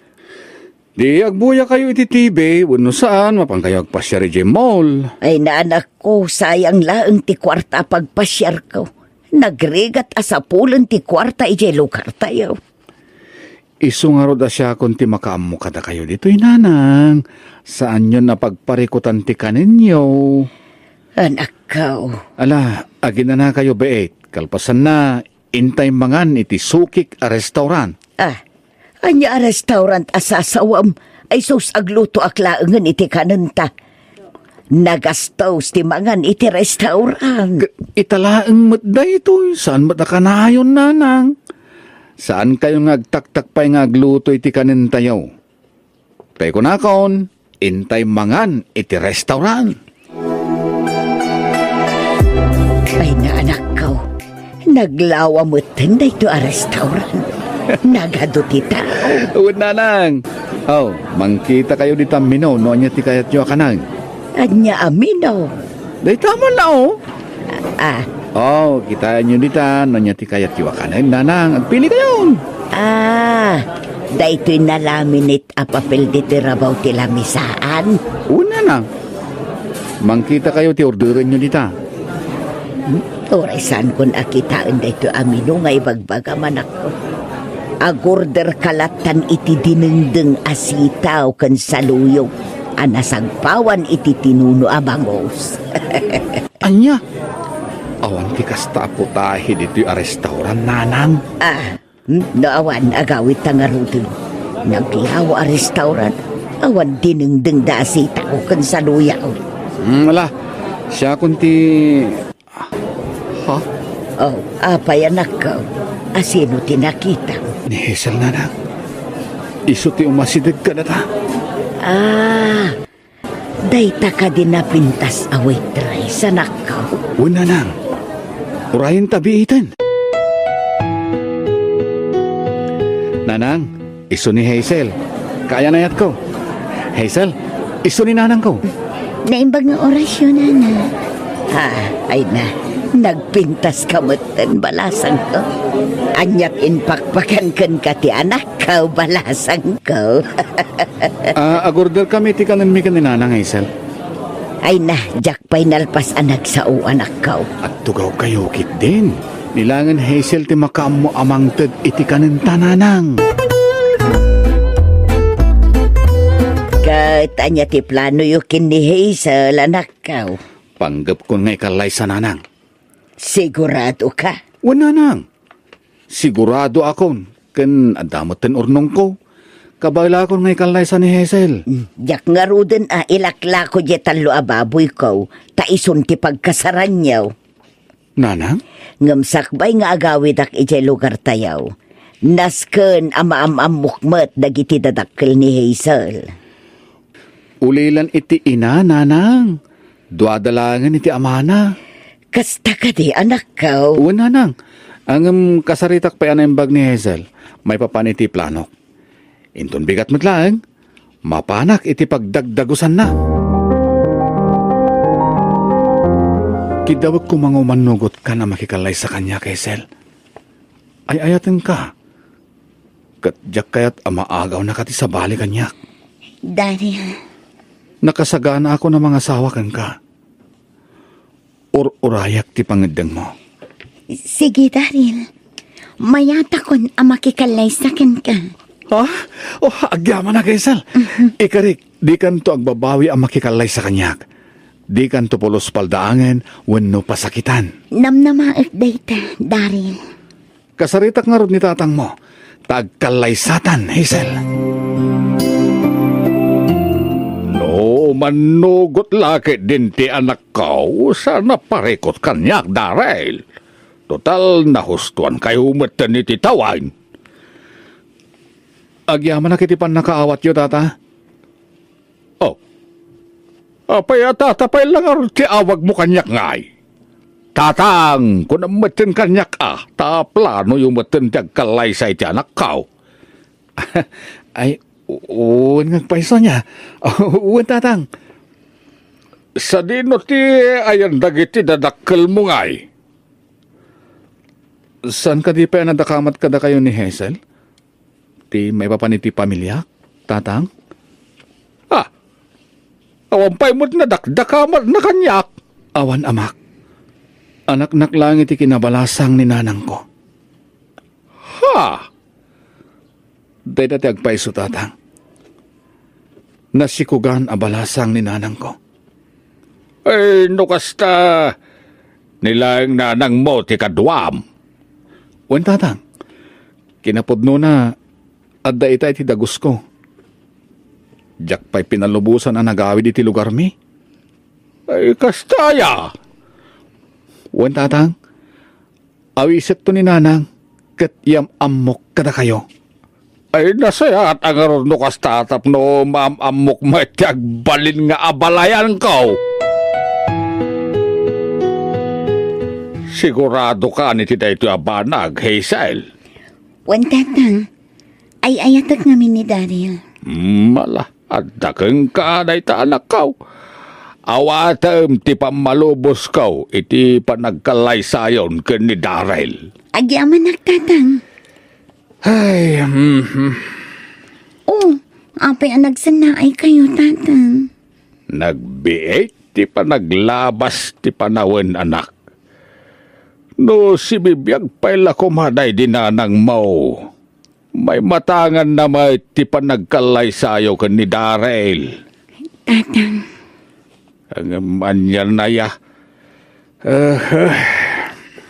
Di agbuyakayo iti T V, wenno saan, mapankayo agpasiar idiay mall. Ay, naanakko, sayang laeng ti kuarta a pagpasiarko. Nagrigat a sapulen ti kuarta idiay lugartayo. Isu ngarud a siakon ti makaammo kadakayo ditoy, Nanang. Saanyon a pagparikutan ti kanenyo. Anakko. Ala, aginanakayo, beet. Kalpasanna, intay mangan iti sukik a restaurant. Ah, ania a restaurant a sasawam? Ay sus, aglutoak laengen iti kanenta. Nagastos ti mangan iti restaurant. K-, ita laeng met daytoy, saan met a kanayon, Nanang? Saankayo nga agtaktak pay nga agluto iti kanentayo. Tay kunakon, intay mangan iti restaurant. Ay, naanakko. Naglawa metten daytoy a restaurant. Nagadu ti tao. Wen, Nanang. Oh, mangkitakayo dita menu no ania ti kayatyo a kanen. Ania a menu? Dayta man la, oh. Ah. Oh, kitaenyo dita no ania ti kayatyo a kanen, Nanang. Agpilikayon. Ah, daytoy nalaminate a papel ditoy rabaw ti lamisaan. Wen, Nanang. Mangkitakayo ti orderenyo dita. Hmm? Uray saankon a kitaen daytoy a menu nga ibagbagam, anakko. Agorderka lattan iti dinengdeng a sitaw ken saluyot a nasagpawan iti tinuno a bangus. Ania? Awan ti kasta a putahe ditoy a restaurant, Nanang. Ah, Hmm? No awan, agawidta ngaruden. Naglawa a restaurant, awan dinengdengda a sitaw ken saluyaw. Hmm, ala, siakon ti, ha? Oh, apay, anakko? Asino ti nakita? Ni Hazel, Nanang. Isu ti umasideg kadata. Ah, Dayta kadi napintas a waitress, anakko? Wen, Nanang. Urayenta biiten. Nanang, isu ni Hazel. Kaayan-ayatko. Hazel, isu ni Nanangko. Naimbag nga orasyo, Nanang. Ah, ay na. Nagpintaska metten, balasangko. Aniat impakpakan kenka ti anak? Kabalasangko. Ah, agorder kami ti kanenmi ken ni Nanang, Hazel. Ay na, diak pay nalpas a nagsao, anakko. Agtugawkayo ketdin. Ni laengen Hazel ti makaammo a mangted iti kanenta, nanang. Ket ania ti planoyo ken ni Hazel, anakko? Panggepkon nga ikallaysa, nanang. Siguradoka? Wen, nanang. Siguradoakon ken adda metten urnongko. Kabaelakon nga ikallaysa ni Hazel. Mm, diak ngaruden a ilaklako diay tallo a baboyko, ta isun ti pagkasaranyo. Nanang? Ngem sakbay nga agawidak idiay lugartayo, nasken a maam-ammok met dagiti dadakkel ni Hazel. Ulilan iti ina, nanang. Duada laengen iti amana. Kasta kadi, anakko? Wen, nanang. Ngem kasaritak pay a naimbag ni Hazel maipapan iti planok. Inton bigat met laeng, mapanak iti pagdagdagusanna. Kiddawek koma nga umannogotkan a makikallaysa kaniak, Hazel. Ay-ayatenka. Ket diak kayat a maagawnaka ti sabali kaniak. Daryl. Nakasaganakon a mangasawa kenka. Ur-urayak ti pangeddengmo. Sige, Daryl. Mayatakon a makikallaysa kenka. Ah? Oh, agyamanak, Hazel. Mhm. Ikarik, dikanto agbabawi a makikallaysa kaniak. Dikanto pulos paldaangen wenno pasakitan. Namnamaek dayta, Daryl. Kasaritak ngarud ni tatangmo, ta agkallaysatan, Hazel. No mannugot la ketdin ti anakko, saan a parikut kaniak, Daryl. Total, nahustuankayo metten iti tawen. Agyamanak iti pannakaawatyo, tata. Oh. Apay a tatapay la ngarud ti awagmo kaniak ngay? Tatang, kunam metten kaniak a, ta planoyo metten ti agkallaysa iti anakko. Ay, u-, wen nga agpayso ania. Wen, tatang. Sadino ti ayan dagiti dadakkelmo ngay? Saan kadi pay a nadakamat kadakayo ni Hazel? Ti maipapan iti pamiliak, tatang? Ah, awan pay met nadakdakamatna kaniak. Awan, amak. Anaknak laeng iti kinabalasang ni nanangko. Ha? Dayta ti agpayso, tatang. Nasikugan a balasang ni nanangko. Ay, no kasta, ni laeng nanangmo ti kaduam. Wen, tatang. Kinapudnona, adda ita iti dagusko. Diak pay pinalubosan a nagawid iti lugarmi. Ay, kasta aya? Wen, tatang. Awisekto ni nanang, ket yam-ammok kadakayo. Ay, nasayaat a ngarud no kasta tapno maam-ammok met ti agbalin nga abalayanko. Siguradoka iti daytoy a banag, Hazel? Wen, tatang. Ay-ayatek ngamin ni Daryl. Mala. Adda kenka dayta, anakko. Awatem ti pammalubosko iti panagkallaysayon ken ni Daryl. Agyamanak, tatang. Ay, mhm. Oh, apay a nagsennaaykayo, tatang? Nagbiit ti panaglabas ti panawen, anak. No sibibiag pay la koma daydi nanangmo, maimatanganna met ti panagkallaysayo ken ni Daryl. Tatang. Ngem anian aya? Ah, ah.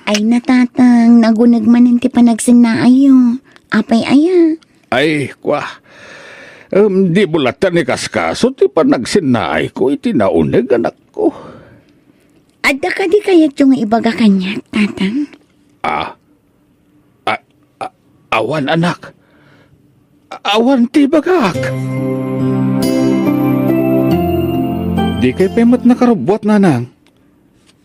Ay na, tatang, naguneg manen ti panagsennaayyo. Apay aya? Ay, kua. Em, dimo latta ni kaskaso ti panagsennaayko iti nauneg, anakko. Adda kadi kayatyo nga ibaga kaniak, tatang? Ah, A-, a-, awan, anak. A-, awan ti ibagak. Dikay pay met nakarubbuat, nanang.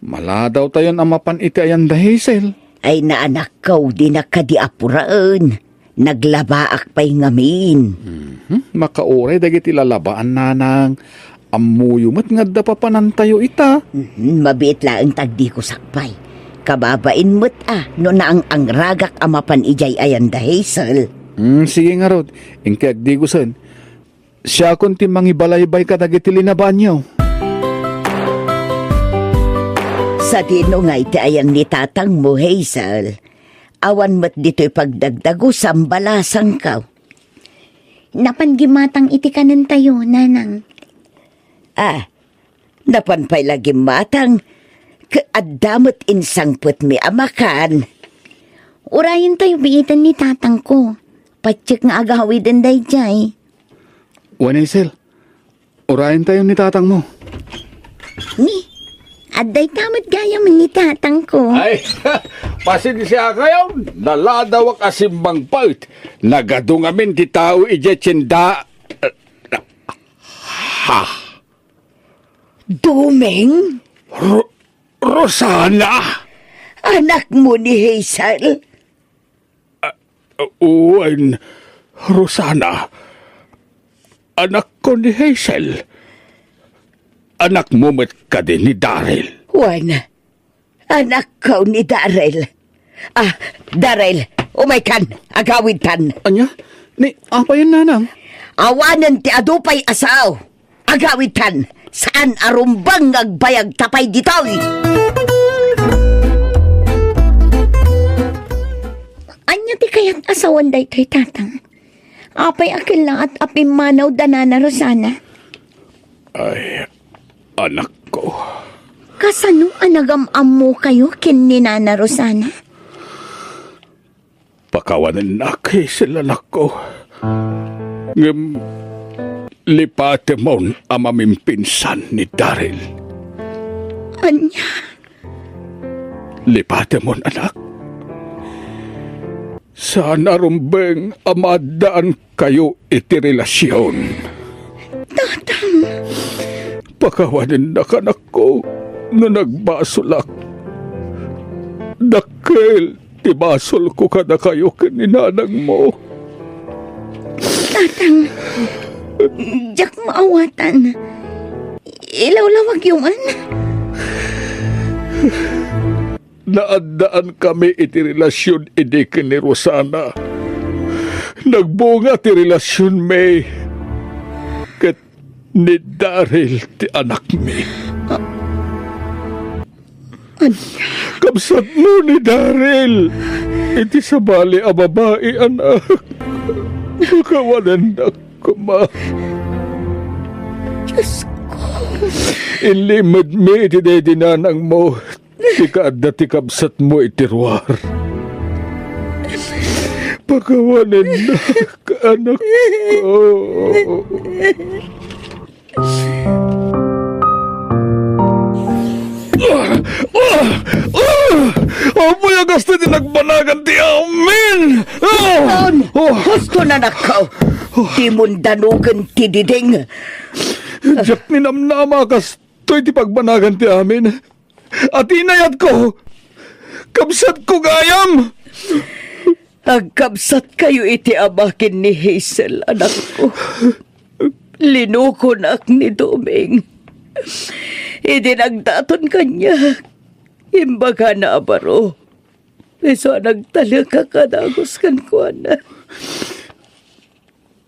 Maladawtayon a mapan iti ayan da Hazel. Ay, naanakko, dinak kadi apuraen. Naglabaak pay ngamin. Mhm. Makauray dagiti lalabaan, nanang. Ammoyo met nga adda papanantayo ita. Mhm, mabiit laeng ta agdigusak pay. Kababain met a no naang-angragak a mapan idiay ayan da Hazel. Hmm, sige ngarud, inkay agdigusen. Siakon ti mangibalaybay kadagiti linabaanyo. Sadino nga iti ayang ni tatangmo, Hazel? Awan met ditoy pagdagdagusam, balasangko. Napan gimmatang iti kanentayo, nanang. Ah, napan pay la gimmatang, ket adda met insangpetmi a makan. Urayentayo biiten ni tatangko. Patiek nga agawiden daydiay. Wen, Hazel, urayentayo ni tatangmo. Ni, adda ita met gayam ni tatangko. Ay, pasensiakayo, naladawak a simmangpet. Nagadu ngamin ti tao idiay tienda. Ha? Doming? Ro-, Rosana? Anakmo ni Hazel? Ah, wen, Rosana. Anakko ni Hazel. Anakmo met kadi ni Daryl. Wen, anakko ni Daryl. Ah, Daryl, umaykan, agawidtan. Ania? Ni, apayen, nanang? Awanen ti adu pay a sao. Agawidtan, saan a rumbeng nga agbayag ta pay ditoy. Ania ti kayat a sawen daytoy, tatang? Apay a kellaat a pimmanaw da Nana Rosana? Ay, anakko. Kasano a nagam-ammokayo ken ni Nana Rosana? Pakawanennak, Hazel, anakko. Ngem lipatemon a mamimpinsan ni Daryl. Ania? Lipatemon, anak. Saan a rumbeng a maaddaankayo iti relasion. Tatang. Pakawanennak, anakko, no nagbasolak. Dakkel ti basolko kadakayo ken ni nanangmo. Tatang, diak maawatan. Ilawlawagyo man. Naaddaankami iti relasion idi ken ni Rosana. Nagbunga ti relasionmi ket ni Daryl ti anakmi. Ania? Kabsatmo ni Daryl iti sabali a babai, anak. Pakawanennak koma. Diosko. Inlimedmi iti daydi nanangmo. Ti kaadda ti kabsatmo iti ruar. Pakawanennak, anakko. Ah! Ah! Ah! Apoy a kasta ti nagbanagan ti amin! Ah! Husto, nanakko. Dimon danugen ti diding. Diak ninamnama a kastoy ti pagbanagan ti amin. Atinayatko! Kabsatko gayam! Agkabsatkayo iti ama ken ni Hazel, anakko. Linukonak ni Doming. Idi nagdaton kaniak, imbagana a baro. Isu a nagtalek a kadagus kenkuana.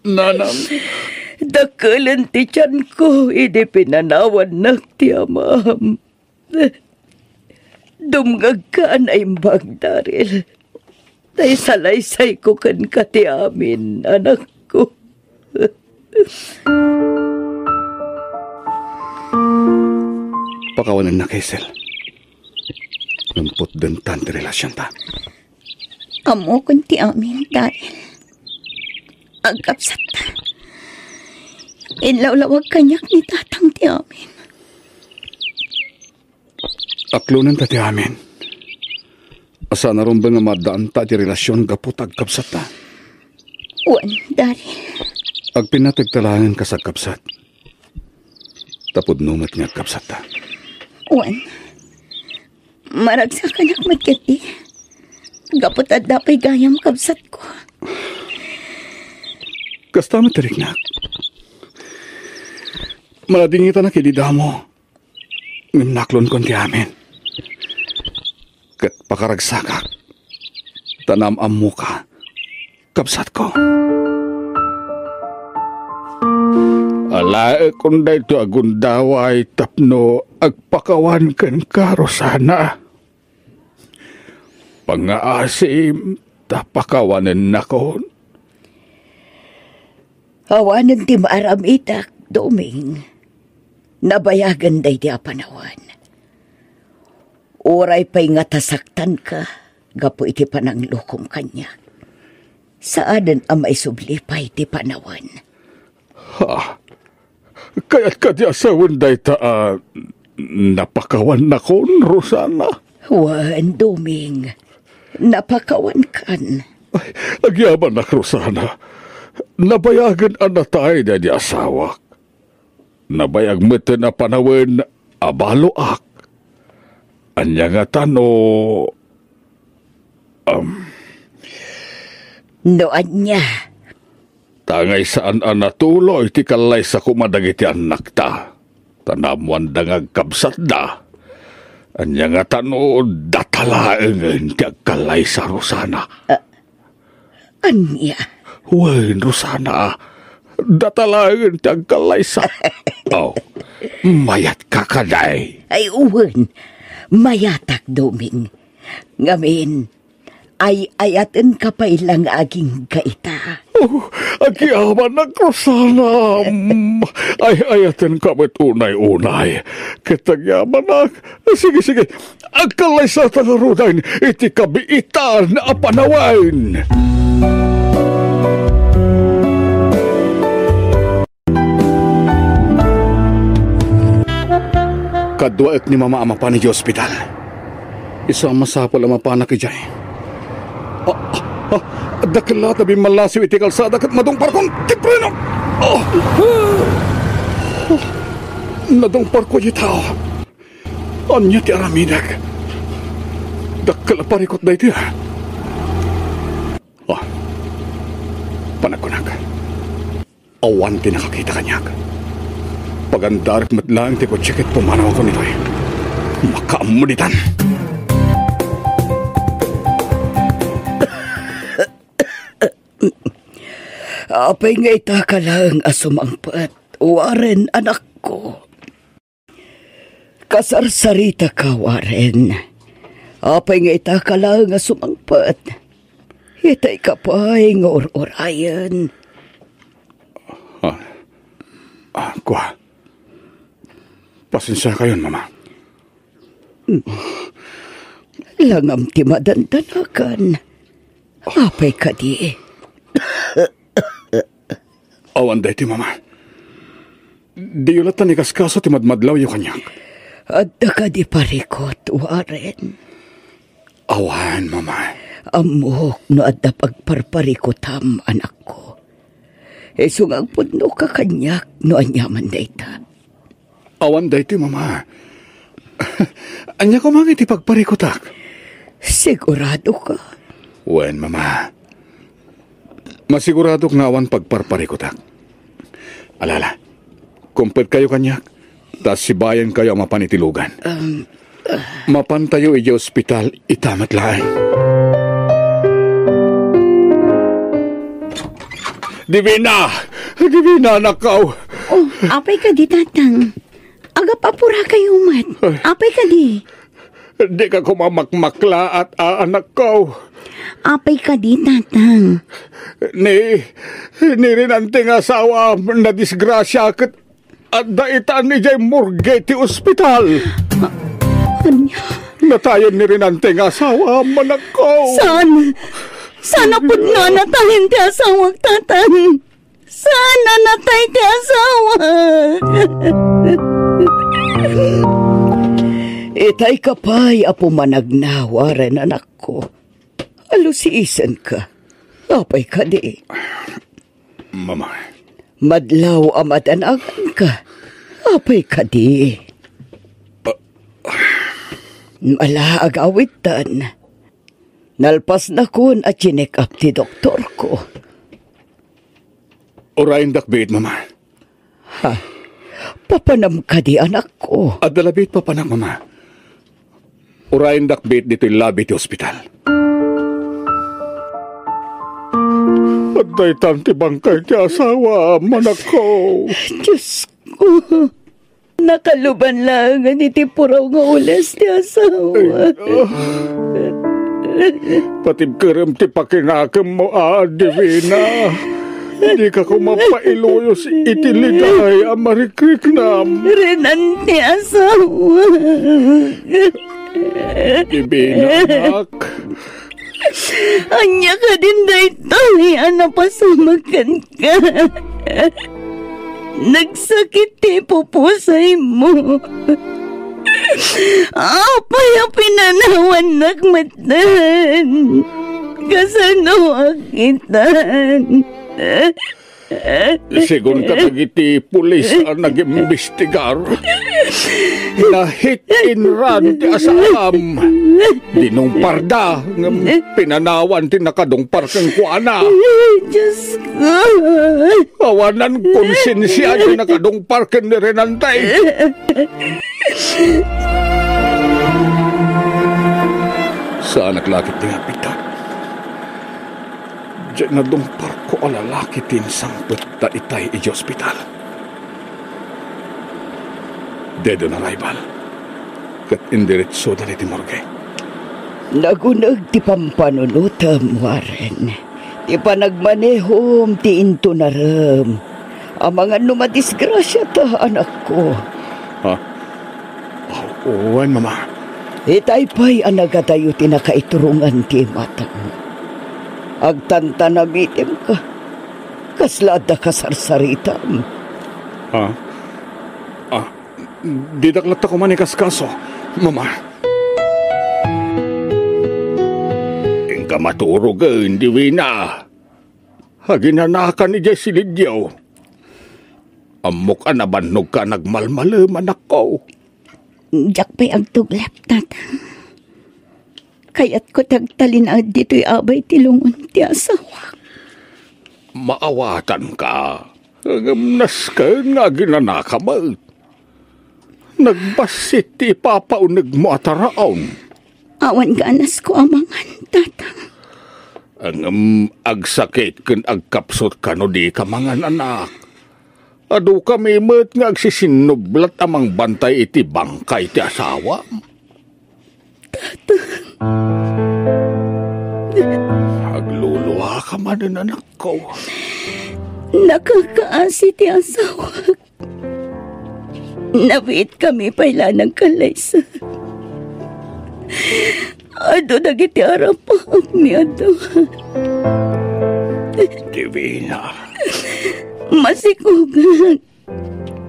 Nanang. Dakkelen ti tianko idi pinanawannak ti amam. Dumngegka a naimbag, Daryl. Ta isalaysayko kenka ti amin, anakko. Pakawanennak, Hazel. Ngem putdentan ti relasionta. Ammokon ti amin, Daryl. Agkabsatta. Inlawlawag kaniak ni tatang ti amin. Aklonenta ti amin. A saan a rumbeng a maaddaanta ti relasion gapu ta agkabsatta. Wen, Daryl. Agpinnategta laengen kas agkabsat. Ta pudno met nga agkabsatta. Wen. Maragsakanak met ketdi. Gapu ta adda pay gayam kabsatko. Kasta met ti riknak. Maladingitanak idi damo. Ngem naklonkon ti amin. Ket pakaragsakak. Ta naam-ammoka. Kabsatko. Alaekon daytoy a gundaway tapno agpakawan kenka, Rosana. Pangngaasim ta pakawanennakon. Awanen ti maaramidak, Doming. Nabayagen daydi a panawen. Uray pay nga ta saktanka gapu iti pananglokom kaniak, saanen a maisubli pay ti panawen. Ha? Kayat kadi a sawen dayta a napakawannakon, Rosana? Wen, Doming. Napakawankan. Ay, agyamanak, Rosana. Nabayagen a natay daydi asawak. Nabayag metten a panawen a baloak. Ania ngata no, um, No ania? Tangay saan a natuloy ti kallaysa koma dagiti annakta, ta naammoanda nga agkabsatda. Ania ngata no data laengen ti agkallaysa, Rosana? Ah, ania? Wen, Rosana, data laengen ti agkallaysa. Oh, mayatka kadi? Ay, wen, mayatak, Doming. Ngamin, ay-ayatenka pay la nga agingga ita. Oh, agyamanak, Rosana. Mm, ay-ayatenka met unay-unay. Ket agyamanak. Sige, sige. Agkallaysata ngaruden iti kabiitan a panawen. Kaduaek ni Mama a mapan idiay ospital. Isu a masapul a mapanak idiay. Ah, ah, ah, dakkel laeng a bimmallasiw iti kalsada ket nadungparkon ti preno. Ah! Ah! Nadungparko diay tao. Ania ti aramidek? Dakkel a parikut daytoy, a. Ah, panagkunak. Awan ti nakakita kaniak. Pagandarek met laeng ti kotse ket pumanawakon itoy. Makaammo ditan. Apay nga itaka laeng a sumangpet, Warren, anakko? Kasarsaritaka, Warren. Apay nga itaka laeng a sumangpet? Itayka pay nga ur-urayen. Ah, ah, kua. Pasensiakayon, Mama. Langam ti madandanagan. Apay kadi? Awan daytoy, Mama. Diyo latta nikaskaso ti madmadlawyo kaniak. Adda kadi parikut, Warren? Awan, Mama. Ammok no adda pagparparikutam, anakko. Isu nga agpudnoka kaniak no aniaman dayta. Awan daytoy, Mama. Ania koma nga iti pagparikutak? Siguradoka? Wen, Mama. Masiguradok nga awan pagparparikutak. Ala, ala, kumpetkayo kaniak, ta sibayenkayo a mapan iti lugan. Um, Mapantayo idiay ospital ita met laeng. Divina! Divina, anakko! Oh, apay kadi, Tatang? Agap-apurakayo met. Ay. Apay kadi? Dika koma makmaklaat, a, anakko. Apay kadi, Tatang? Ni, ni Rinante nga asawa, nadisgrasia ket adda itan idiay morgue ti ospital. A-, ania? Natayen ni Rinante nga asawa, anakko. Saan? Saan a pudno a natayen ti asawak, Tatang? Saan a natay ti asawak? Itayka pay a pumanagna, Warren, anakko. Alusiisenka. Apay kadi? Mama. Madlaw a madanaganka. Apay kadi? Ala, agawidtan. Nalpasnakon a chinek-up ti doktorko. Urayendak biit, Mama. Ha? Papanam kadi, anakko? Adda la biit papanak, Mama. Urayendak biit ditoy labi ti ospital. Adda itan ti bangkay ti asawa, anakko. Diosko. Nakaluban laengen iti puraw nga ules ti asawa. Ay, ah. Patibkerem ti pakinakemmo, a, Divina. Dika koma pailuyos iti liday a marikriknam. Renan ti asawa. Divina, anak. Ania kadin daytoy a napasamak kenka? Nagsakit ti pupusaymo. Apay a pinanawannak metten? Kasanoak itan? Sigun kadagiti pulis a nagimbestigar, na-hit and run ti asawam. Dinungparda ngem pinanawan ti nakadungpar kenkuana. Diyos ko! Awanan konsensia ti nakadungpar ken ni Renante. Saanak la ketdi nga apitan. Diay nadungparko a lalaki ti insangpet ta itay idiay ospital. Dead on arrival, ket indiretsoda iti morgue. Naguneg ti pampanunotem, Warren. Ti panagmanehom ti intunarem. Amangan no madisgrasiata, anakko. Ha? Oh, wen, Mama. Itay pay a nagadayo ti nakaiturongan ti imatangmo. Agtantanamitemka. Kasla adda kasarsaritam. Ha? Ah, didak latta koma ikaskaso, Mama. Inka maturogen, Divina. Aginanakan idiay silidyo. Ammok a nabannogka a nagmalmalem, anakko. Diak pay agtuglep, Tata. Kayatko ti agtalinaed ditoy abay ti lungon ti asawak. Maawatanka, ngem nasken nga aginanaka met. Nagbassit ti ipapaunegmo a taraon. Awan nga anasko a mangan, Tata. Ngem agsakit ken agkapsutka no dika mangan, anak. Adukami met nga agsisinnublat a mangbantay iti bangkay ti asawam. Tata. Agluluaka manen, anakko. Nakakaasi ti asawak. Nabiitkami pay la a nagkallaysa. Adu dagiti arapaapmi a dua. Divina. Masikogak.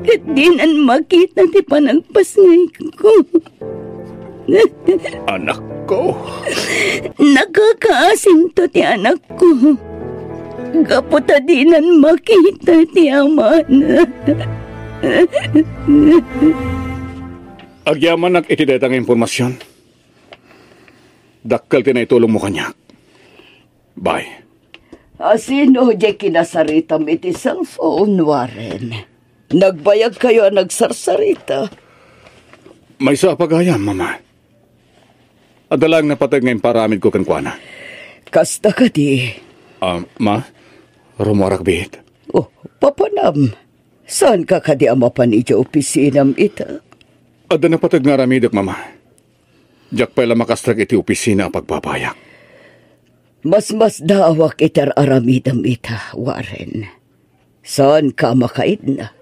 Ket dinan makita ti panagpasngayko. Anakko. Nakakaasinto ti anakko. Gapu ta dinan makita ti amana. Agyamanak iti dayta nga impormasion. Dakkel ti naitulongmo kaniak. Bye. Asino diay kinasaritam iti cellphone, Warren? Nagbayagkayo a nagsarsarita. Maysa a pagayam, Mama. Adda laeng napateg nga imparamidko kenkuana. Kasta kadi? Ah, Ma? Rumuarak biit. Oh, papanam. Saanka kadi a mapan idiay opisinam ita? Adda napateg nga aramidek, Mama. Diak pay la makastrek iti opisina a pagbabayak. Masmasdaawak iti ar-aramidem ita, Warren. Saanka a makaidna.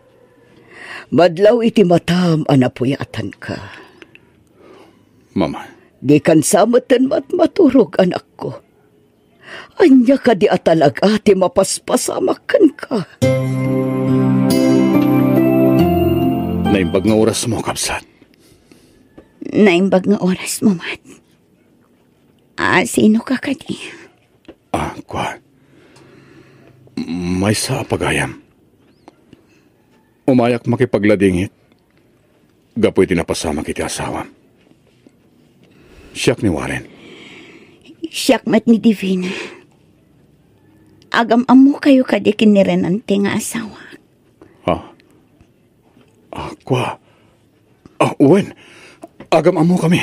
Madlaw iti matam a napuyatanka. Mama. Dikan sa metten matmaturog, anakko. Ania kadi a talaga ti mapaspasamak kenka? Naimbag nga orasmo, kabsat. Naimbag nga orasmo met. Ah, sinoka kadi? Ah, kua. Maysa a pagayam. Umayak makipagladingit gapu iti napasamak iti asawam. Siak ni Warren. Siak met ni Divina. Agam-ammokayo kadi ken ni Renante nga asawa? Ha? Ah, kua. Ah, wen. Agam-ammokami.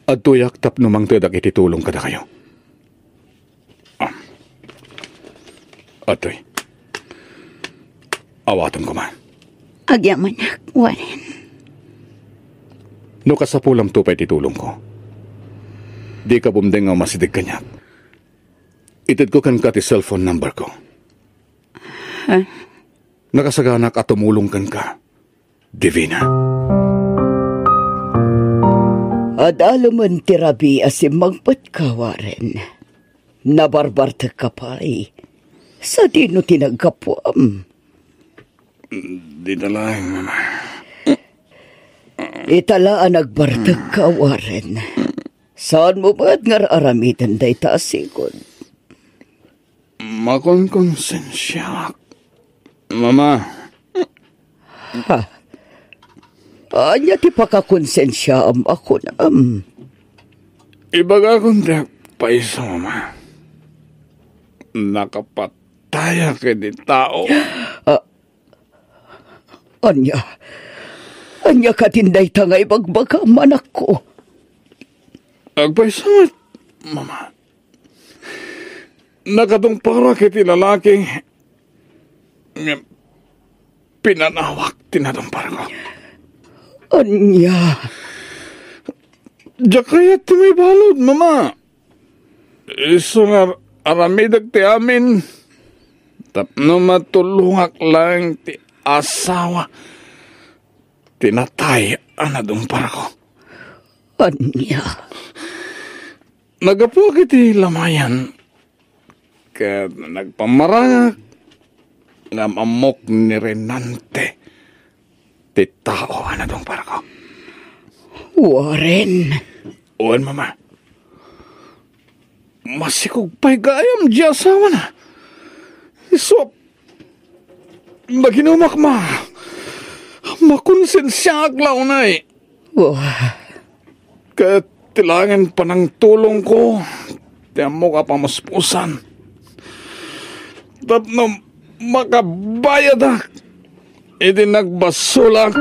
Adtoyak tapno mangtedak iti tulong kadakayo. Ah. Adtoy. Awatem koma. Agyamanak, Warren. No kasapulamto pay ti tulongko, dika bumdeng nga umasideg kaniak. Itedko kenka ti cellphone number ko. Ha? Nakasaganak a tumulong kenka, Divina. Adda laeng ti rabii a simmangpetka, Warren. Nabarbartekka pay. Sadino ti naggapuam? Dita laeng, Mama. Ita la a nagbartekka, Warren. Saanmo met nga ar-aramiden dayta a sigud. Makonkonsensiaak, Mama. Ha? Ania ti pakakonsensiaam a kunam? Ibagakon ti agpayso, Mama. Nakapatayak iti tao. Ah, ania? Ania kadin dayta nga ibagbagam, anakko? Agpayso met, Mama. Nakatungparak iti lalaki nga pinanawak ti natungparko. Ania? Diak kayat ti maibalud, Mama. Isu nga aramidek ti amin tapno matulongak laeng ti asawa ti natay a natungparko. Ania? Naggapuak iti lamayan ket nagpamarangak nga am-ammok ni Renante ti tao a natungparko. Warren. Wen, Mama. Masikog pay gayam ti asawana. Isu a naginumak, Ma. Makonsensiaak la unay. Wah. Ket ti laengen panangtulongko ti ammok a pamuspusan tapno makabayadak iti nagbasolak.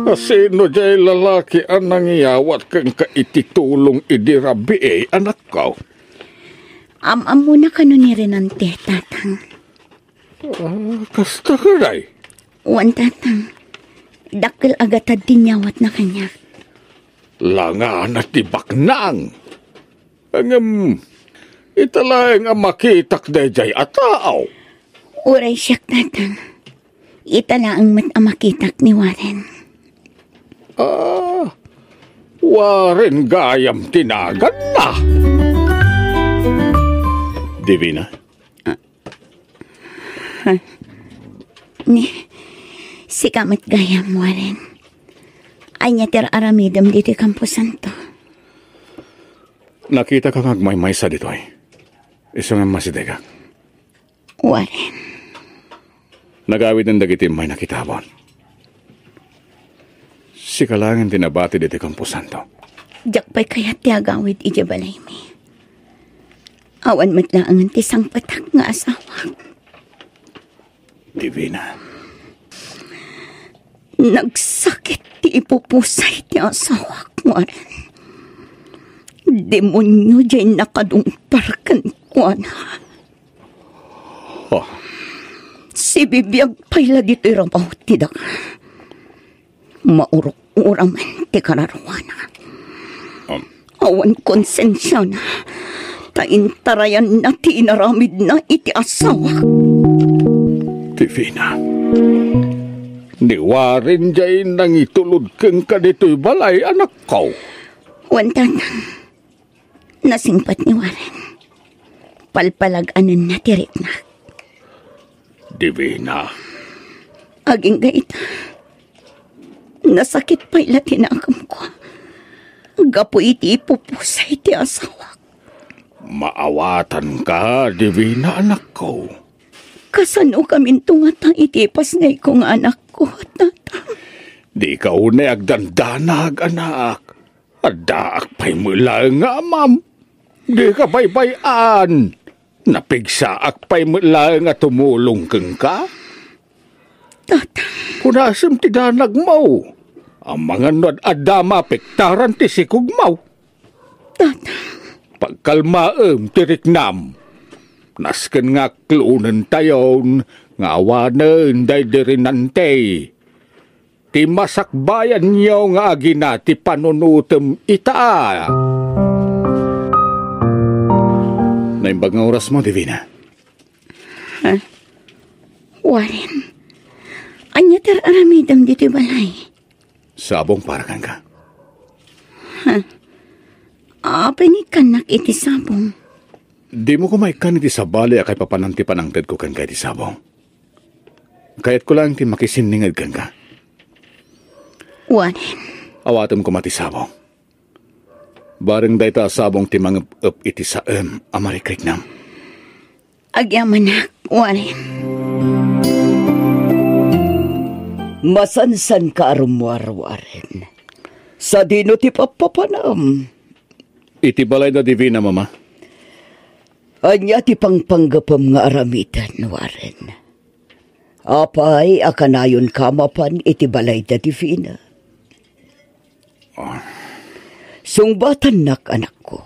Asino jay lalaki a nangiyawat kenka iti tulong idi rabii, anakko? Am-ammona kano ni Renante, Tatang. Ah, kasta kadi? Wen, Tatang. Dakkel a gatad ti inyawatna kaniak. Langana ti baknang. Ngem, ita laeng a makitak daydiay a tao. Uray siak, Tatang. Ita laeng met a makitak ni Warren. Ah, Warren gayam ti naganna. Divina, Ni, sika met gayam, Warren. Ania ti ar-aramidem ditoy kamposanto? Nakitaka nga agmaymaysa ditoy. Isu nga masidegak. Warren. Nagawiden dagiti immay nakitam. Sika laengen ti nabati ditoy kamposanto. Diak pay kayat ti agawid idiay balaymi. Awan met laengen ti sangpetak nga asawak. Divina. Nagsakit ti ipupusay ti asawak, Warren. Demonio diay nakadungpar kenkuana. Oh. Sibibiag pay la ditoy rabaw ti daga. Maurok-uramen ti kararuana. Um. Awan konsensiana, ta intarayanna ti inaramidna iti asawak. Divina, ni Warren diay nangitulod kenka ditoy balay, anakko. Wen, Tatang. Nasingpet ni Warren. Palpalag-anenna ti riknak. Divina. Agingga ita, nasakit pay la ti nakemko gapu iti ipupusay ti asawak. Maawatanka, Divina, anakko. Kasano kaminto ngata iti ipasngayko nga anakko, Tata? Dika unay agdandanag, anak. Addaak pay met laeng nga amam. Dika baybay-an. Napigsaak pay met laeng a tumulong kenka. Tata. Punasem ti danagmo. Amangan no ad-adda mapektaran ti sikogmo. Tata. Pagkalmaem ti riknam. Nasken nga aklonentayon nga awanen daydi rinanti ti masakbayanyo nga agina ti panunutem ita. Naimbag nga orasmo, Divina. Ha? Warren, ania ti ar-aramidem ditoy balay? Sabong para kenka. Ha? Apay nga ikkannak iti sabong? Dimo koma ikkan iti sabali a kaipapanan ti panangtedko kenka iti sabong. Kayatko laeng ti makisinninged kenka. Warren. Awatem koma ti sabong. Bareng dayta a sabong ti mangep-ep iti saem a marikriknam. Agyamanak, Warren. Masansanka a rummuar, Warren. Sadino ti pappapanam? Iti balayda, Divina, Mama. Ania ti pangpanggepem nga aramiden, Warren? Apay a kanayonka a mapan iti balayda, Divina? Ah. Sungbatannak, anakko.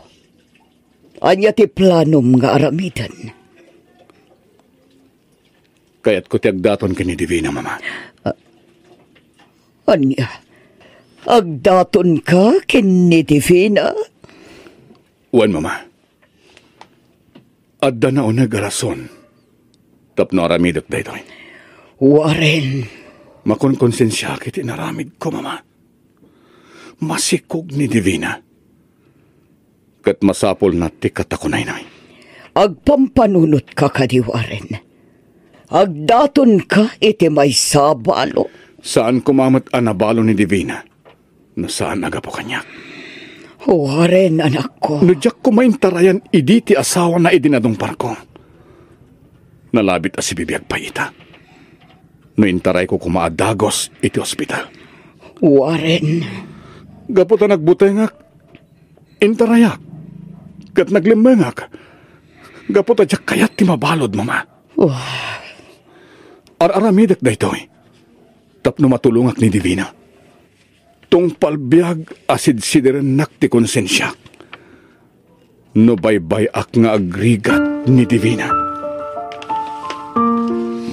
Ania ti planom nga aramiden? Kayatko ti agdaton ken ni Divina, Mama. Ah, ania? Agdatonka ken ni Divina? Wen, Mama. Adda nauneg a rason tapno aramidek daytoy. Warren. Makonkonsensiaak iti inaramidko, Mama. Masikog ni Divina. Ket masapulna ti katakunaynoy. Agpampanunotka kadi, Warren? Agdatonka iti maysa a balo? Saan koma met a nabalo ni Divina no saan a gapu kaniak. Warren, anakko. No diak koma intarayan idi ti asawana idi nadungparko, nalabit a sibibiag pay ita no intarayko koma a dagus iti ospital. Warren. Gapu ta nagbutengak, intarayak, ket naglemmengak gapu ta diak kayat ti mabalud, Mama. Wah. Ar-aramidek daytoy tapno matulongak ni Divina. Tungpal biag a sidsidirennak ti konsensiak no baybay-ak nga agrigat ni Divina.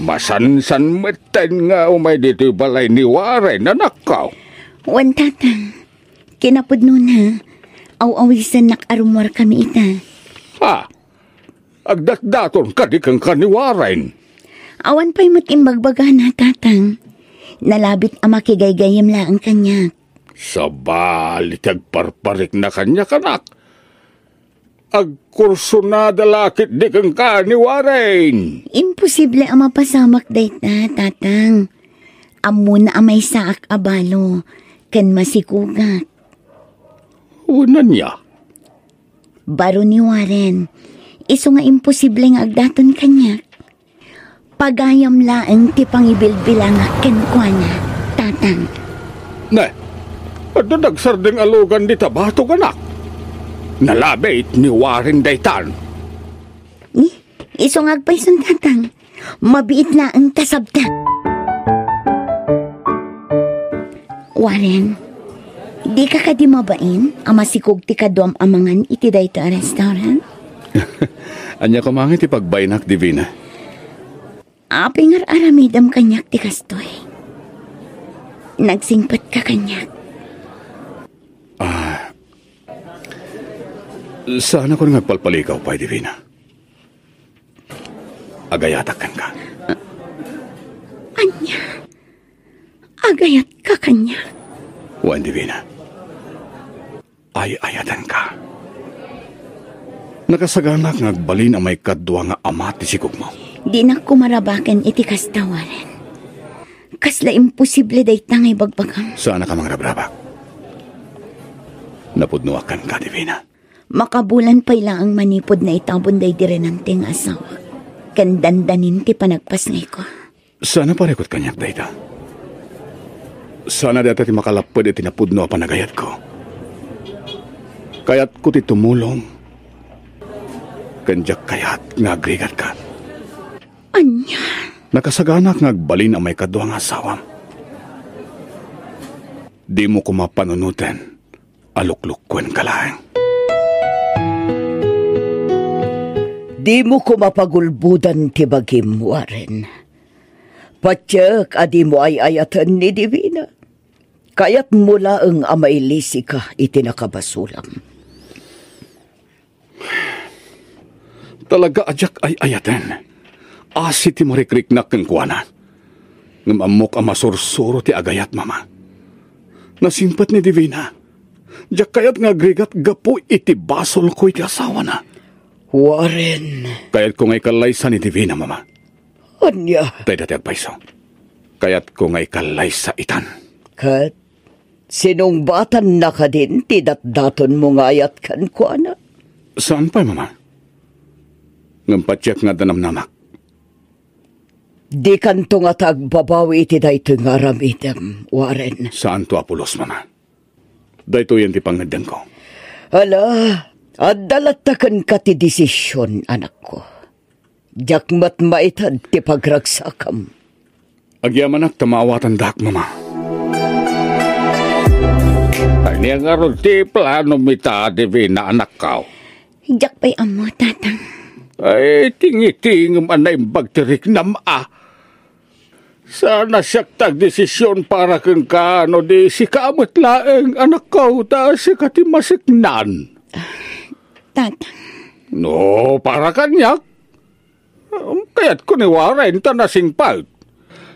Masansan metten nga umay ditoy balay ni Warren, anakko. Wen, Tatang. Kinapudnona, aw-awisennak a rummuarkami ita. Ah, agdatdaton kadi kenka ni Warren? Awan pay met imbagbagana, Tatang. Nalabit a makigaygayyem laeng kaniak. Sabali ti agparparikna kaniak, anak. Agkursunada la ketdi kenka ni Warren. Imposible a mapasamak dayta, Tatang. Ammona a maysaak a balo ken masikogak. Wen, ania? Baro ni Warren, isu nga imposible nga agdaton kaniak. Pagayam laeng ti pangibilbilangak kenkuana, Tatang. Ne, adda nagsardeng a lugan dita batog, anak. Nalabit ni Warren daytan. Ni, isu nga agpayson, Tatang. Mabiit laeng ta sabda. Warren, dika kadi mabain a masikog ti kaduam a mangan iti dayta a restaurant? Ania koma nga iti pagbainak, Divina? Apay nga ar-aramidem kaniak ti kastoy? Nagsingpetka kaniak. Ah, saanakon nga agpalpalikaw pay, Divina. Agayatak kenka. Ania? Agayatka kaniak? Wen, Divina. Ay-ayatenka. Nakasaganak nga agbalin a maikadua nga ama ti sikogmo. Dinak koma rabaken iti kasta, Warren. Kasla imposible dayta nga ibagbagam. Saannak a mangrabrabak. Napudnoak kenka, Divina. Makabulan pay laeng manipud naitabon daydi rinanti nga asawak ken dandanin ti panagpasngayko. Saan a parikut kaniak dayta. Saan a dayta ti makalapped iti napudno a panagayatko. Kayatko ti tumulong ken diak kayat nga agrigatka. Ania? Nakasaganak nga agbalin a maikadua nga asawam. Dimo koma panunoten a luklukkuenka laeng. Dimo koma pagulbodan ti bagim, Warren. Patiek a dimo ay-ayaten ni Divina. Kayatmo laeng a mailisika iti nakabasulam. Talaga a diak ay-ayaten. Asi ti marikriknak kenkuana. Ngem ammok a masursuro ti agayat, Mama. Nasingpet ni Divina. Diak kayat nga agrigat gapu iti basolko iti asawana. Warren. Kayatko nga ikallaysa ni Divina, Mama. Ania? Dayta ti agpayso. Kayatko nga ikallaysa itan. Ket sinungbatanna kadin ti datdatonmo nga ayat kenkuana? Saan pay, Mama. Ngem patiek nga adda namnamak. Dikanto ngata agbabawi iti daytoy nga aramidem, Warren. Saanto a pulos, Mama. Daytoyen ti pangngeddengko. Ala, adda latta kenka ti desision, anakko. Diak met maited ti pagragsakam. Agyamanak ta maawatandak, Mama. Ania ngarud ti planom ita, Divina, anakko? Diak pay ammo, Tatang. Ay, tingitingem a naimbag ti riknam a. Saan a siak ti agdesision para kenka no di sika met laeng, anakko, ta sika ti masiknan. Tatang. No, para kaniak. Um, kayatko ni Warren ta nasingpet.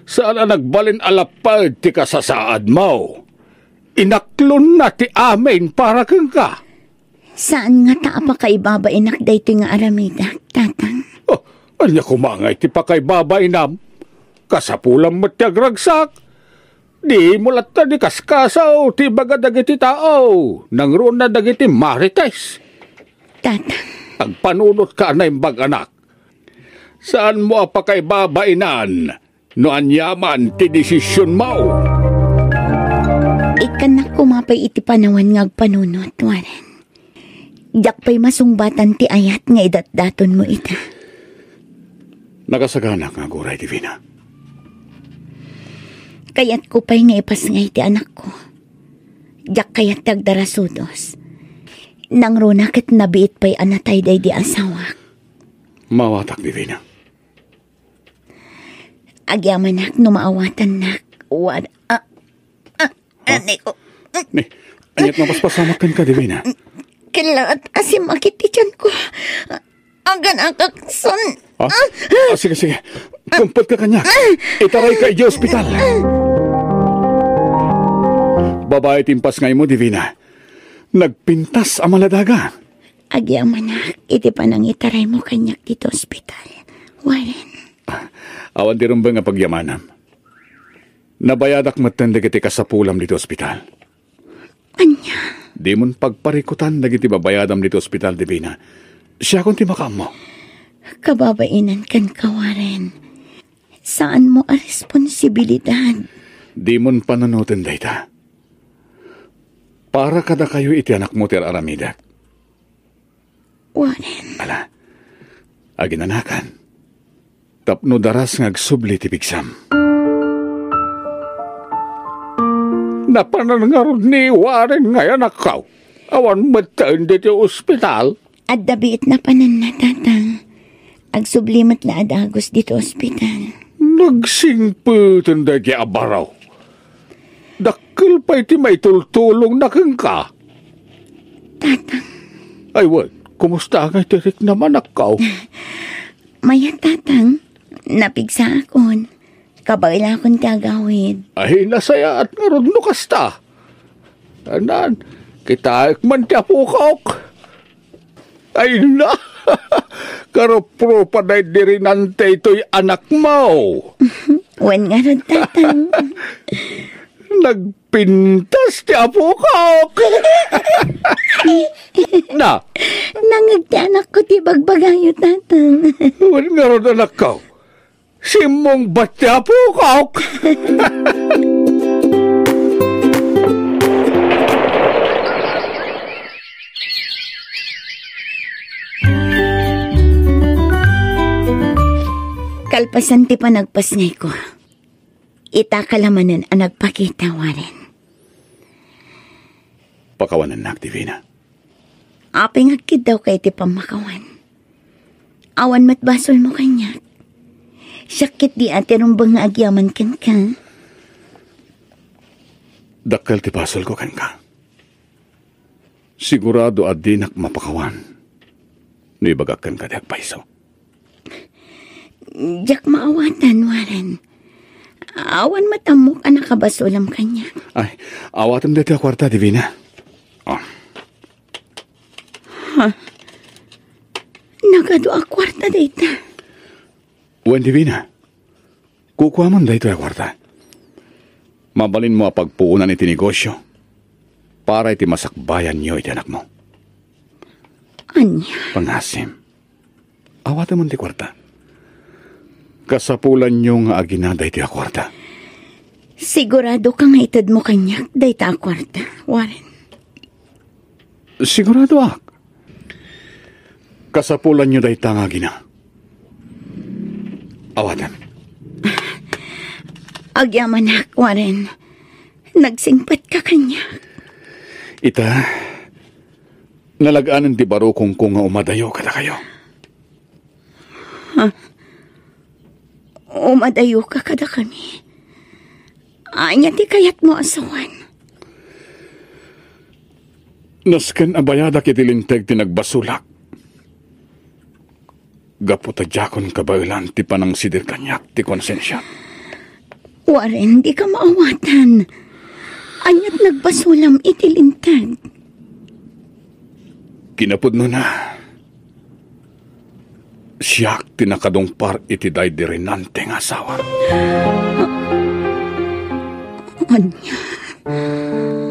Saan a nagbalin a lapped ti kasasaadmo. Inaklonna ti amin para kenka. Saan ngata a pakaibabainak daytoy nga aramidek, Tatang? Oh, ania koma ngay ti pakaibabainam? Kasapulam met ti agragsak. Dimo latta di kaskasaw ti ibaga dagiti tao, nangruna dagiti marites. Tatang. Agpanunotka a naimbag, anak. Saanmo a pakaibabainan no aniaman ti desisionmo. Ikkannak koma pay iti panawen nga agpanunot, Warren. Diak pay masungbatan ti ayat nga idatdatonmo ita. Nakasaganak nga aguray, Divina. Kayatko pay nga ipasngay ti anakko. Diak kayat ti agdarasudos. Nangruna ket nabiit pay a natay daydi asawak. Maawatak, Divina. Agyamanak no maawatannak. Wad-, ah, ah, Ha? Anay ko. Ni, ania't mapaspasamak kenka, Divina? Kailangan asim akit ti tiyanko. Agan akakson. Ha? Ah, sige, sige. Kumputka kaniak. Itarayka idiay ospital. Babai ti impasngaymo, Divina. Nagpintas a maladaga. Agyamanak iti panangitaraymo kaniak ditoy ospital, Warren. Awan ti rumbeng a pagyamanam. Nabayadak metten dagiti kasapulam ditoy ospital. Ania? Dimon pagparikutan dagiti babayadam ditoy ospital, Divina. Siakon ti makaammo. Kababainan kenka, Warren. Saanmo a responsibilidad. Dimon panunoten dayta. Para kadakayo iti anakmo ti ar-aramidek. Warren. Ala, aginanakan. Tapno daras nga agsubli ti pigsam. Napanan ngarud ni Warren nga anakko. Awan metten ditoy ospital. Adda biit napananna, Tatang. Agsubli met la a dagus ditoy ospital. Nagsingpeten daydi a baro. Dakkel pay ti maitultulongna kenka. Tatang. Ay, wen, kumusta ngay ti riknam, anakko? Mayat, Tatang. Napigsaakon. Kabaelakon ti agawid. Ay, nasayaat ngarud no kasta. Anan, kitaek man ti apokok. Ay na, karupropa daydi rinante itoy anakmo. Wen ngarud, Tatang. Nagpintas ti apokok. Na. Nangeg ti anakko ti bagbagayo, Tatang. Wen ngarud, anakko. Simmungbat ti apokok! Kalpasan ti panagpasngayko, itaka la manen a nagpakita, Warren. Pakawanennak, Divina. Apay nga agkiddawka iti pammakawan? Awan met basolmo kaniak. Siak ketdi a ti rumbeng nga agyaman kenka. Dakkel ti basolko kenka. Sigurado a dinak mapakawan no ibagak kenka ti agpayso. Diak maawatan, Warren. Awan met ammok a nakabasolam kaniak. Ay, awatem daytoy a kuarta, Divina. Oh. Ha? Nagadu a kuarta dayta. Wen, Divina. Kukuamon daytoy a kuarta. Mabalinmo a pagpuonan iti negosio para iti masakbayanyo iti anakmo. Ania? Pangasim. Awatemon ti kuarta. Kasapulanyo nga agina daytoy a kuarta. Siguradoka nga itedmo kaniak dayta a kuarta, Warren? Siguradoak. Kasapulanyo dayta nga agina. Awatem. Agyamanak, Warren. Nagsingpetka kaniak. Ita, nalaganan ti barukongko nga umadayo kadakayo. Ha? Umadayoka kadakami? Ania ti kayatmo a sawen? Nasken a bayadak iti linteg ti nagbasolak. Gapu ta diakon kabaelan ti panangsidir kaniak ti konsensiak. Warren, dika maawatan. Aniat nagbasolam iti linteg? Kinapudnona, siak ti nakadungpar iti daydi Renante nga asawa. Ania?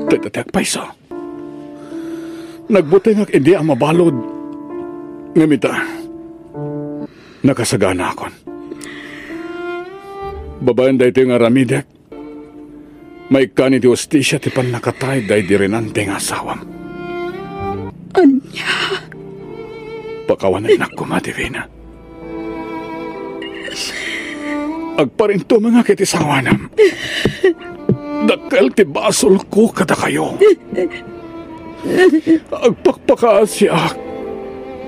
Dayta ti agpayso. Nagbutengak idi a mabalud. Ngem ita, nakasaganakon. Babaen daytoy nga aramidek, maikkan iti hustisia ti pannakatay daydi Renante nga asawam. Ania? Pakawanennak koma, Divina. Agparintumengak iti sawanam. Dakkel ti basolko kadakayo. Agpakpakaasiak.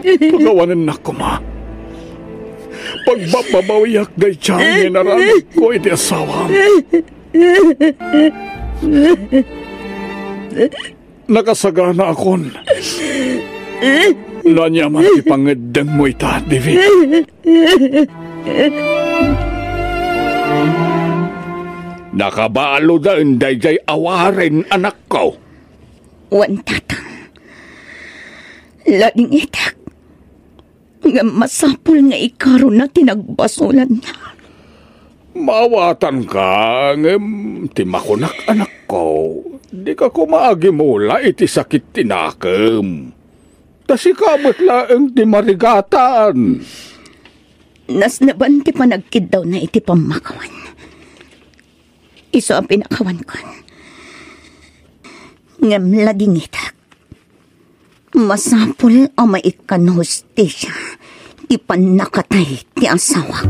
Pakawanennak koma. Pagbababawiak dayta nga inaramidko iti asawam. Nakasaganakon. No ania man ti pangeddengmo ita, Divina. Nakabaludan daydiay a Warren, anakko. Wen, Tatang. Ladingitek. Ngem masapul nga ikaruna ti nagbasolanna. Maawatanka, ngem ti makunak, anakko, dika koma agimula iti sakit ti nakem. Ta sika met laeng ti marigatan. Nasneban ti panagkiddawna iti pammakawan. Isu a pinakawankon. Ngem ladingitek. Masapul a maikkan hustisia ti pannakatay ti asawak.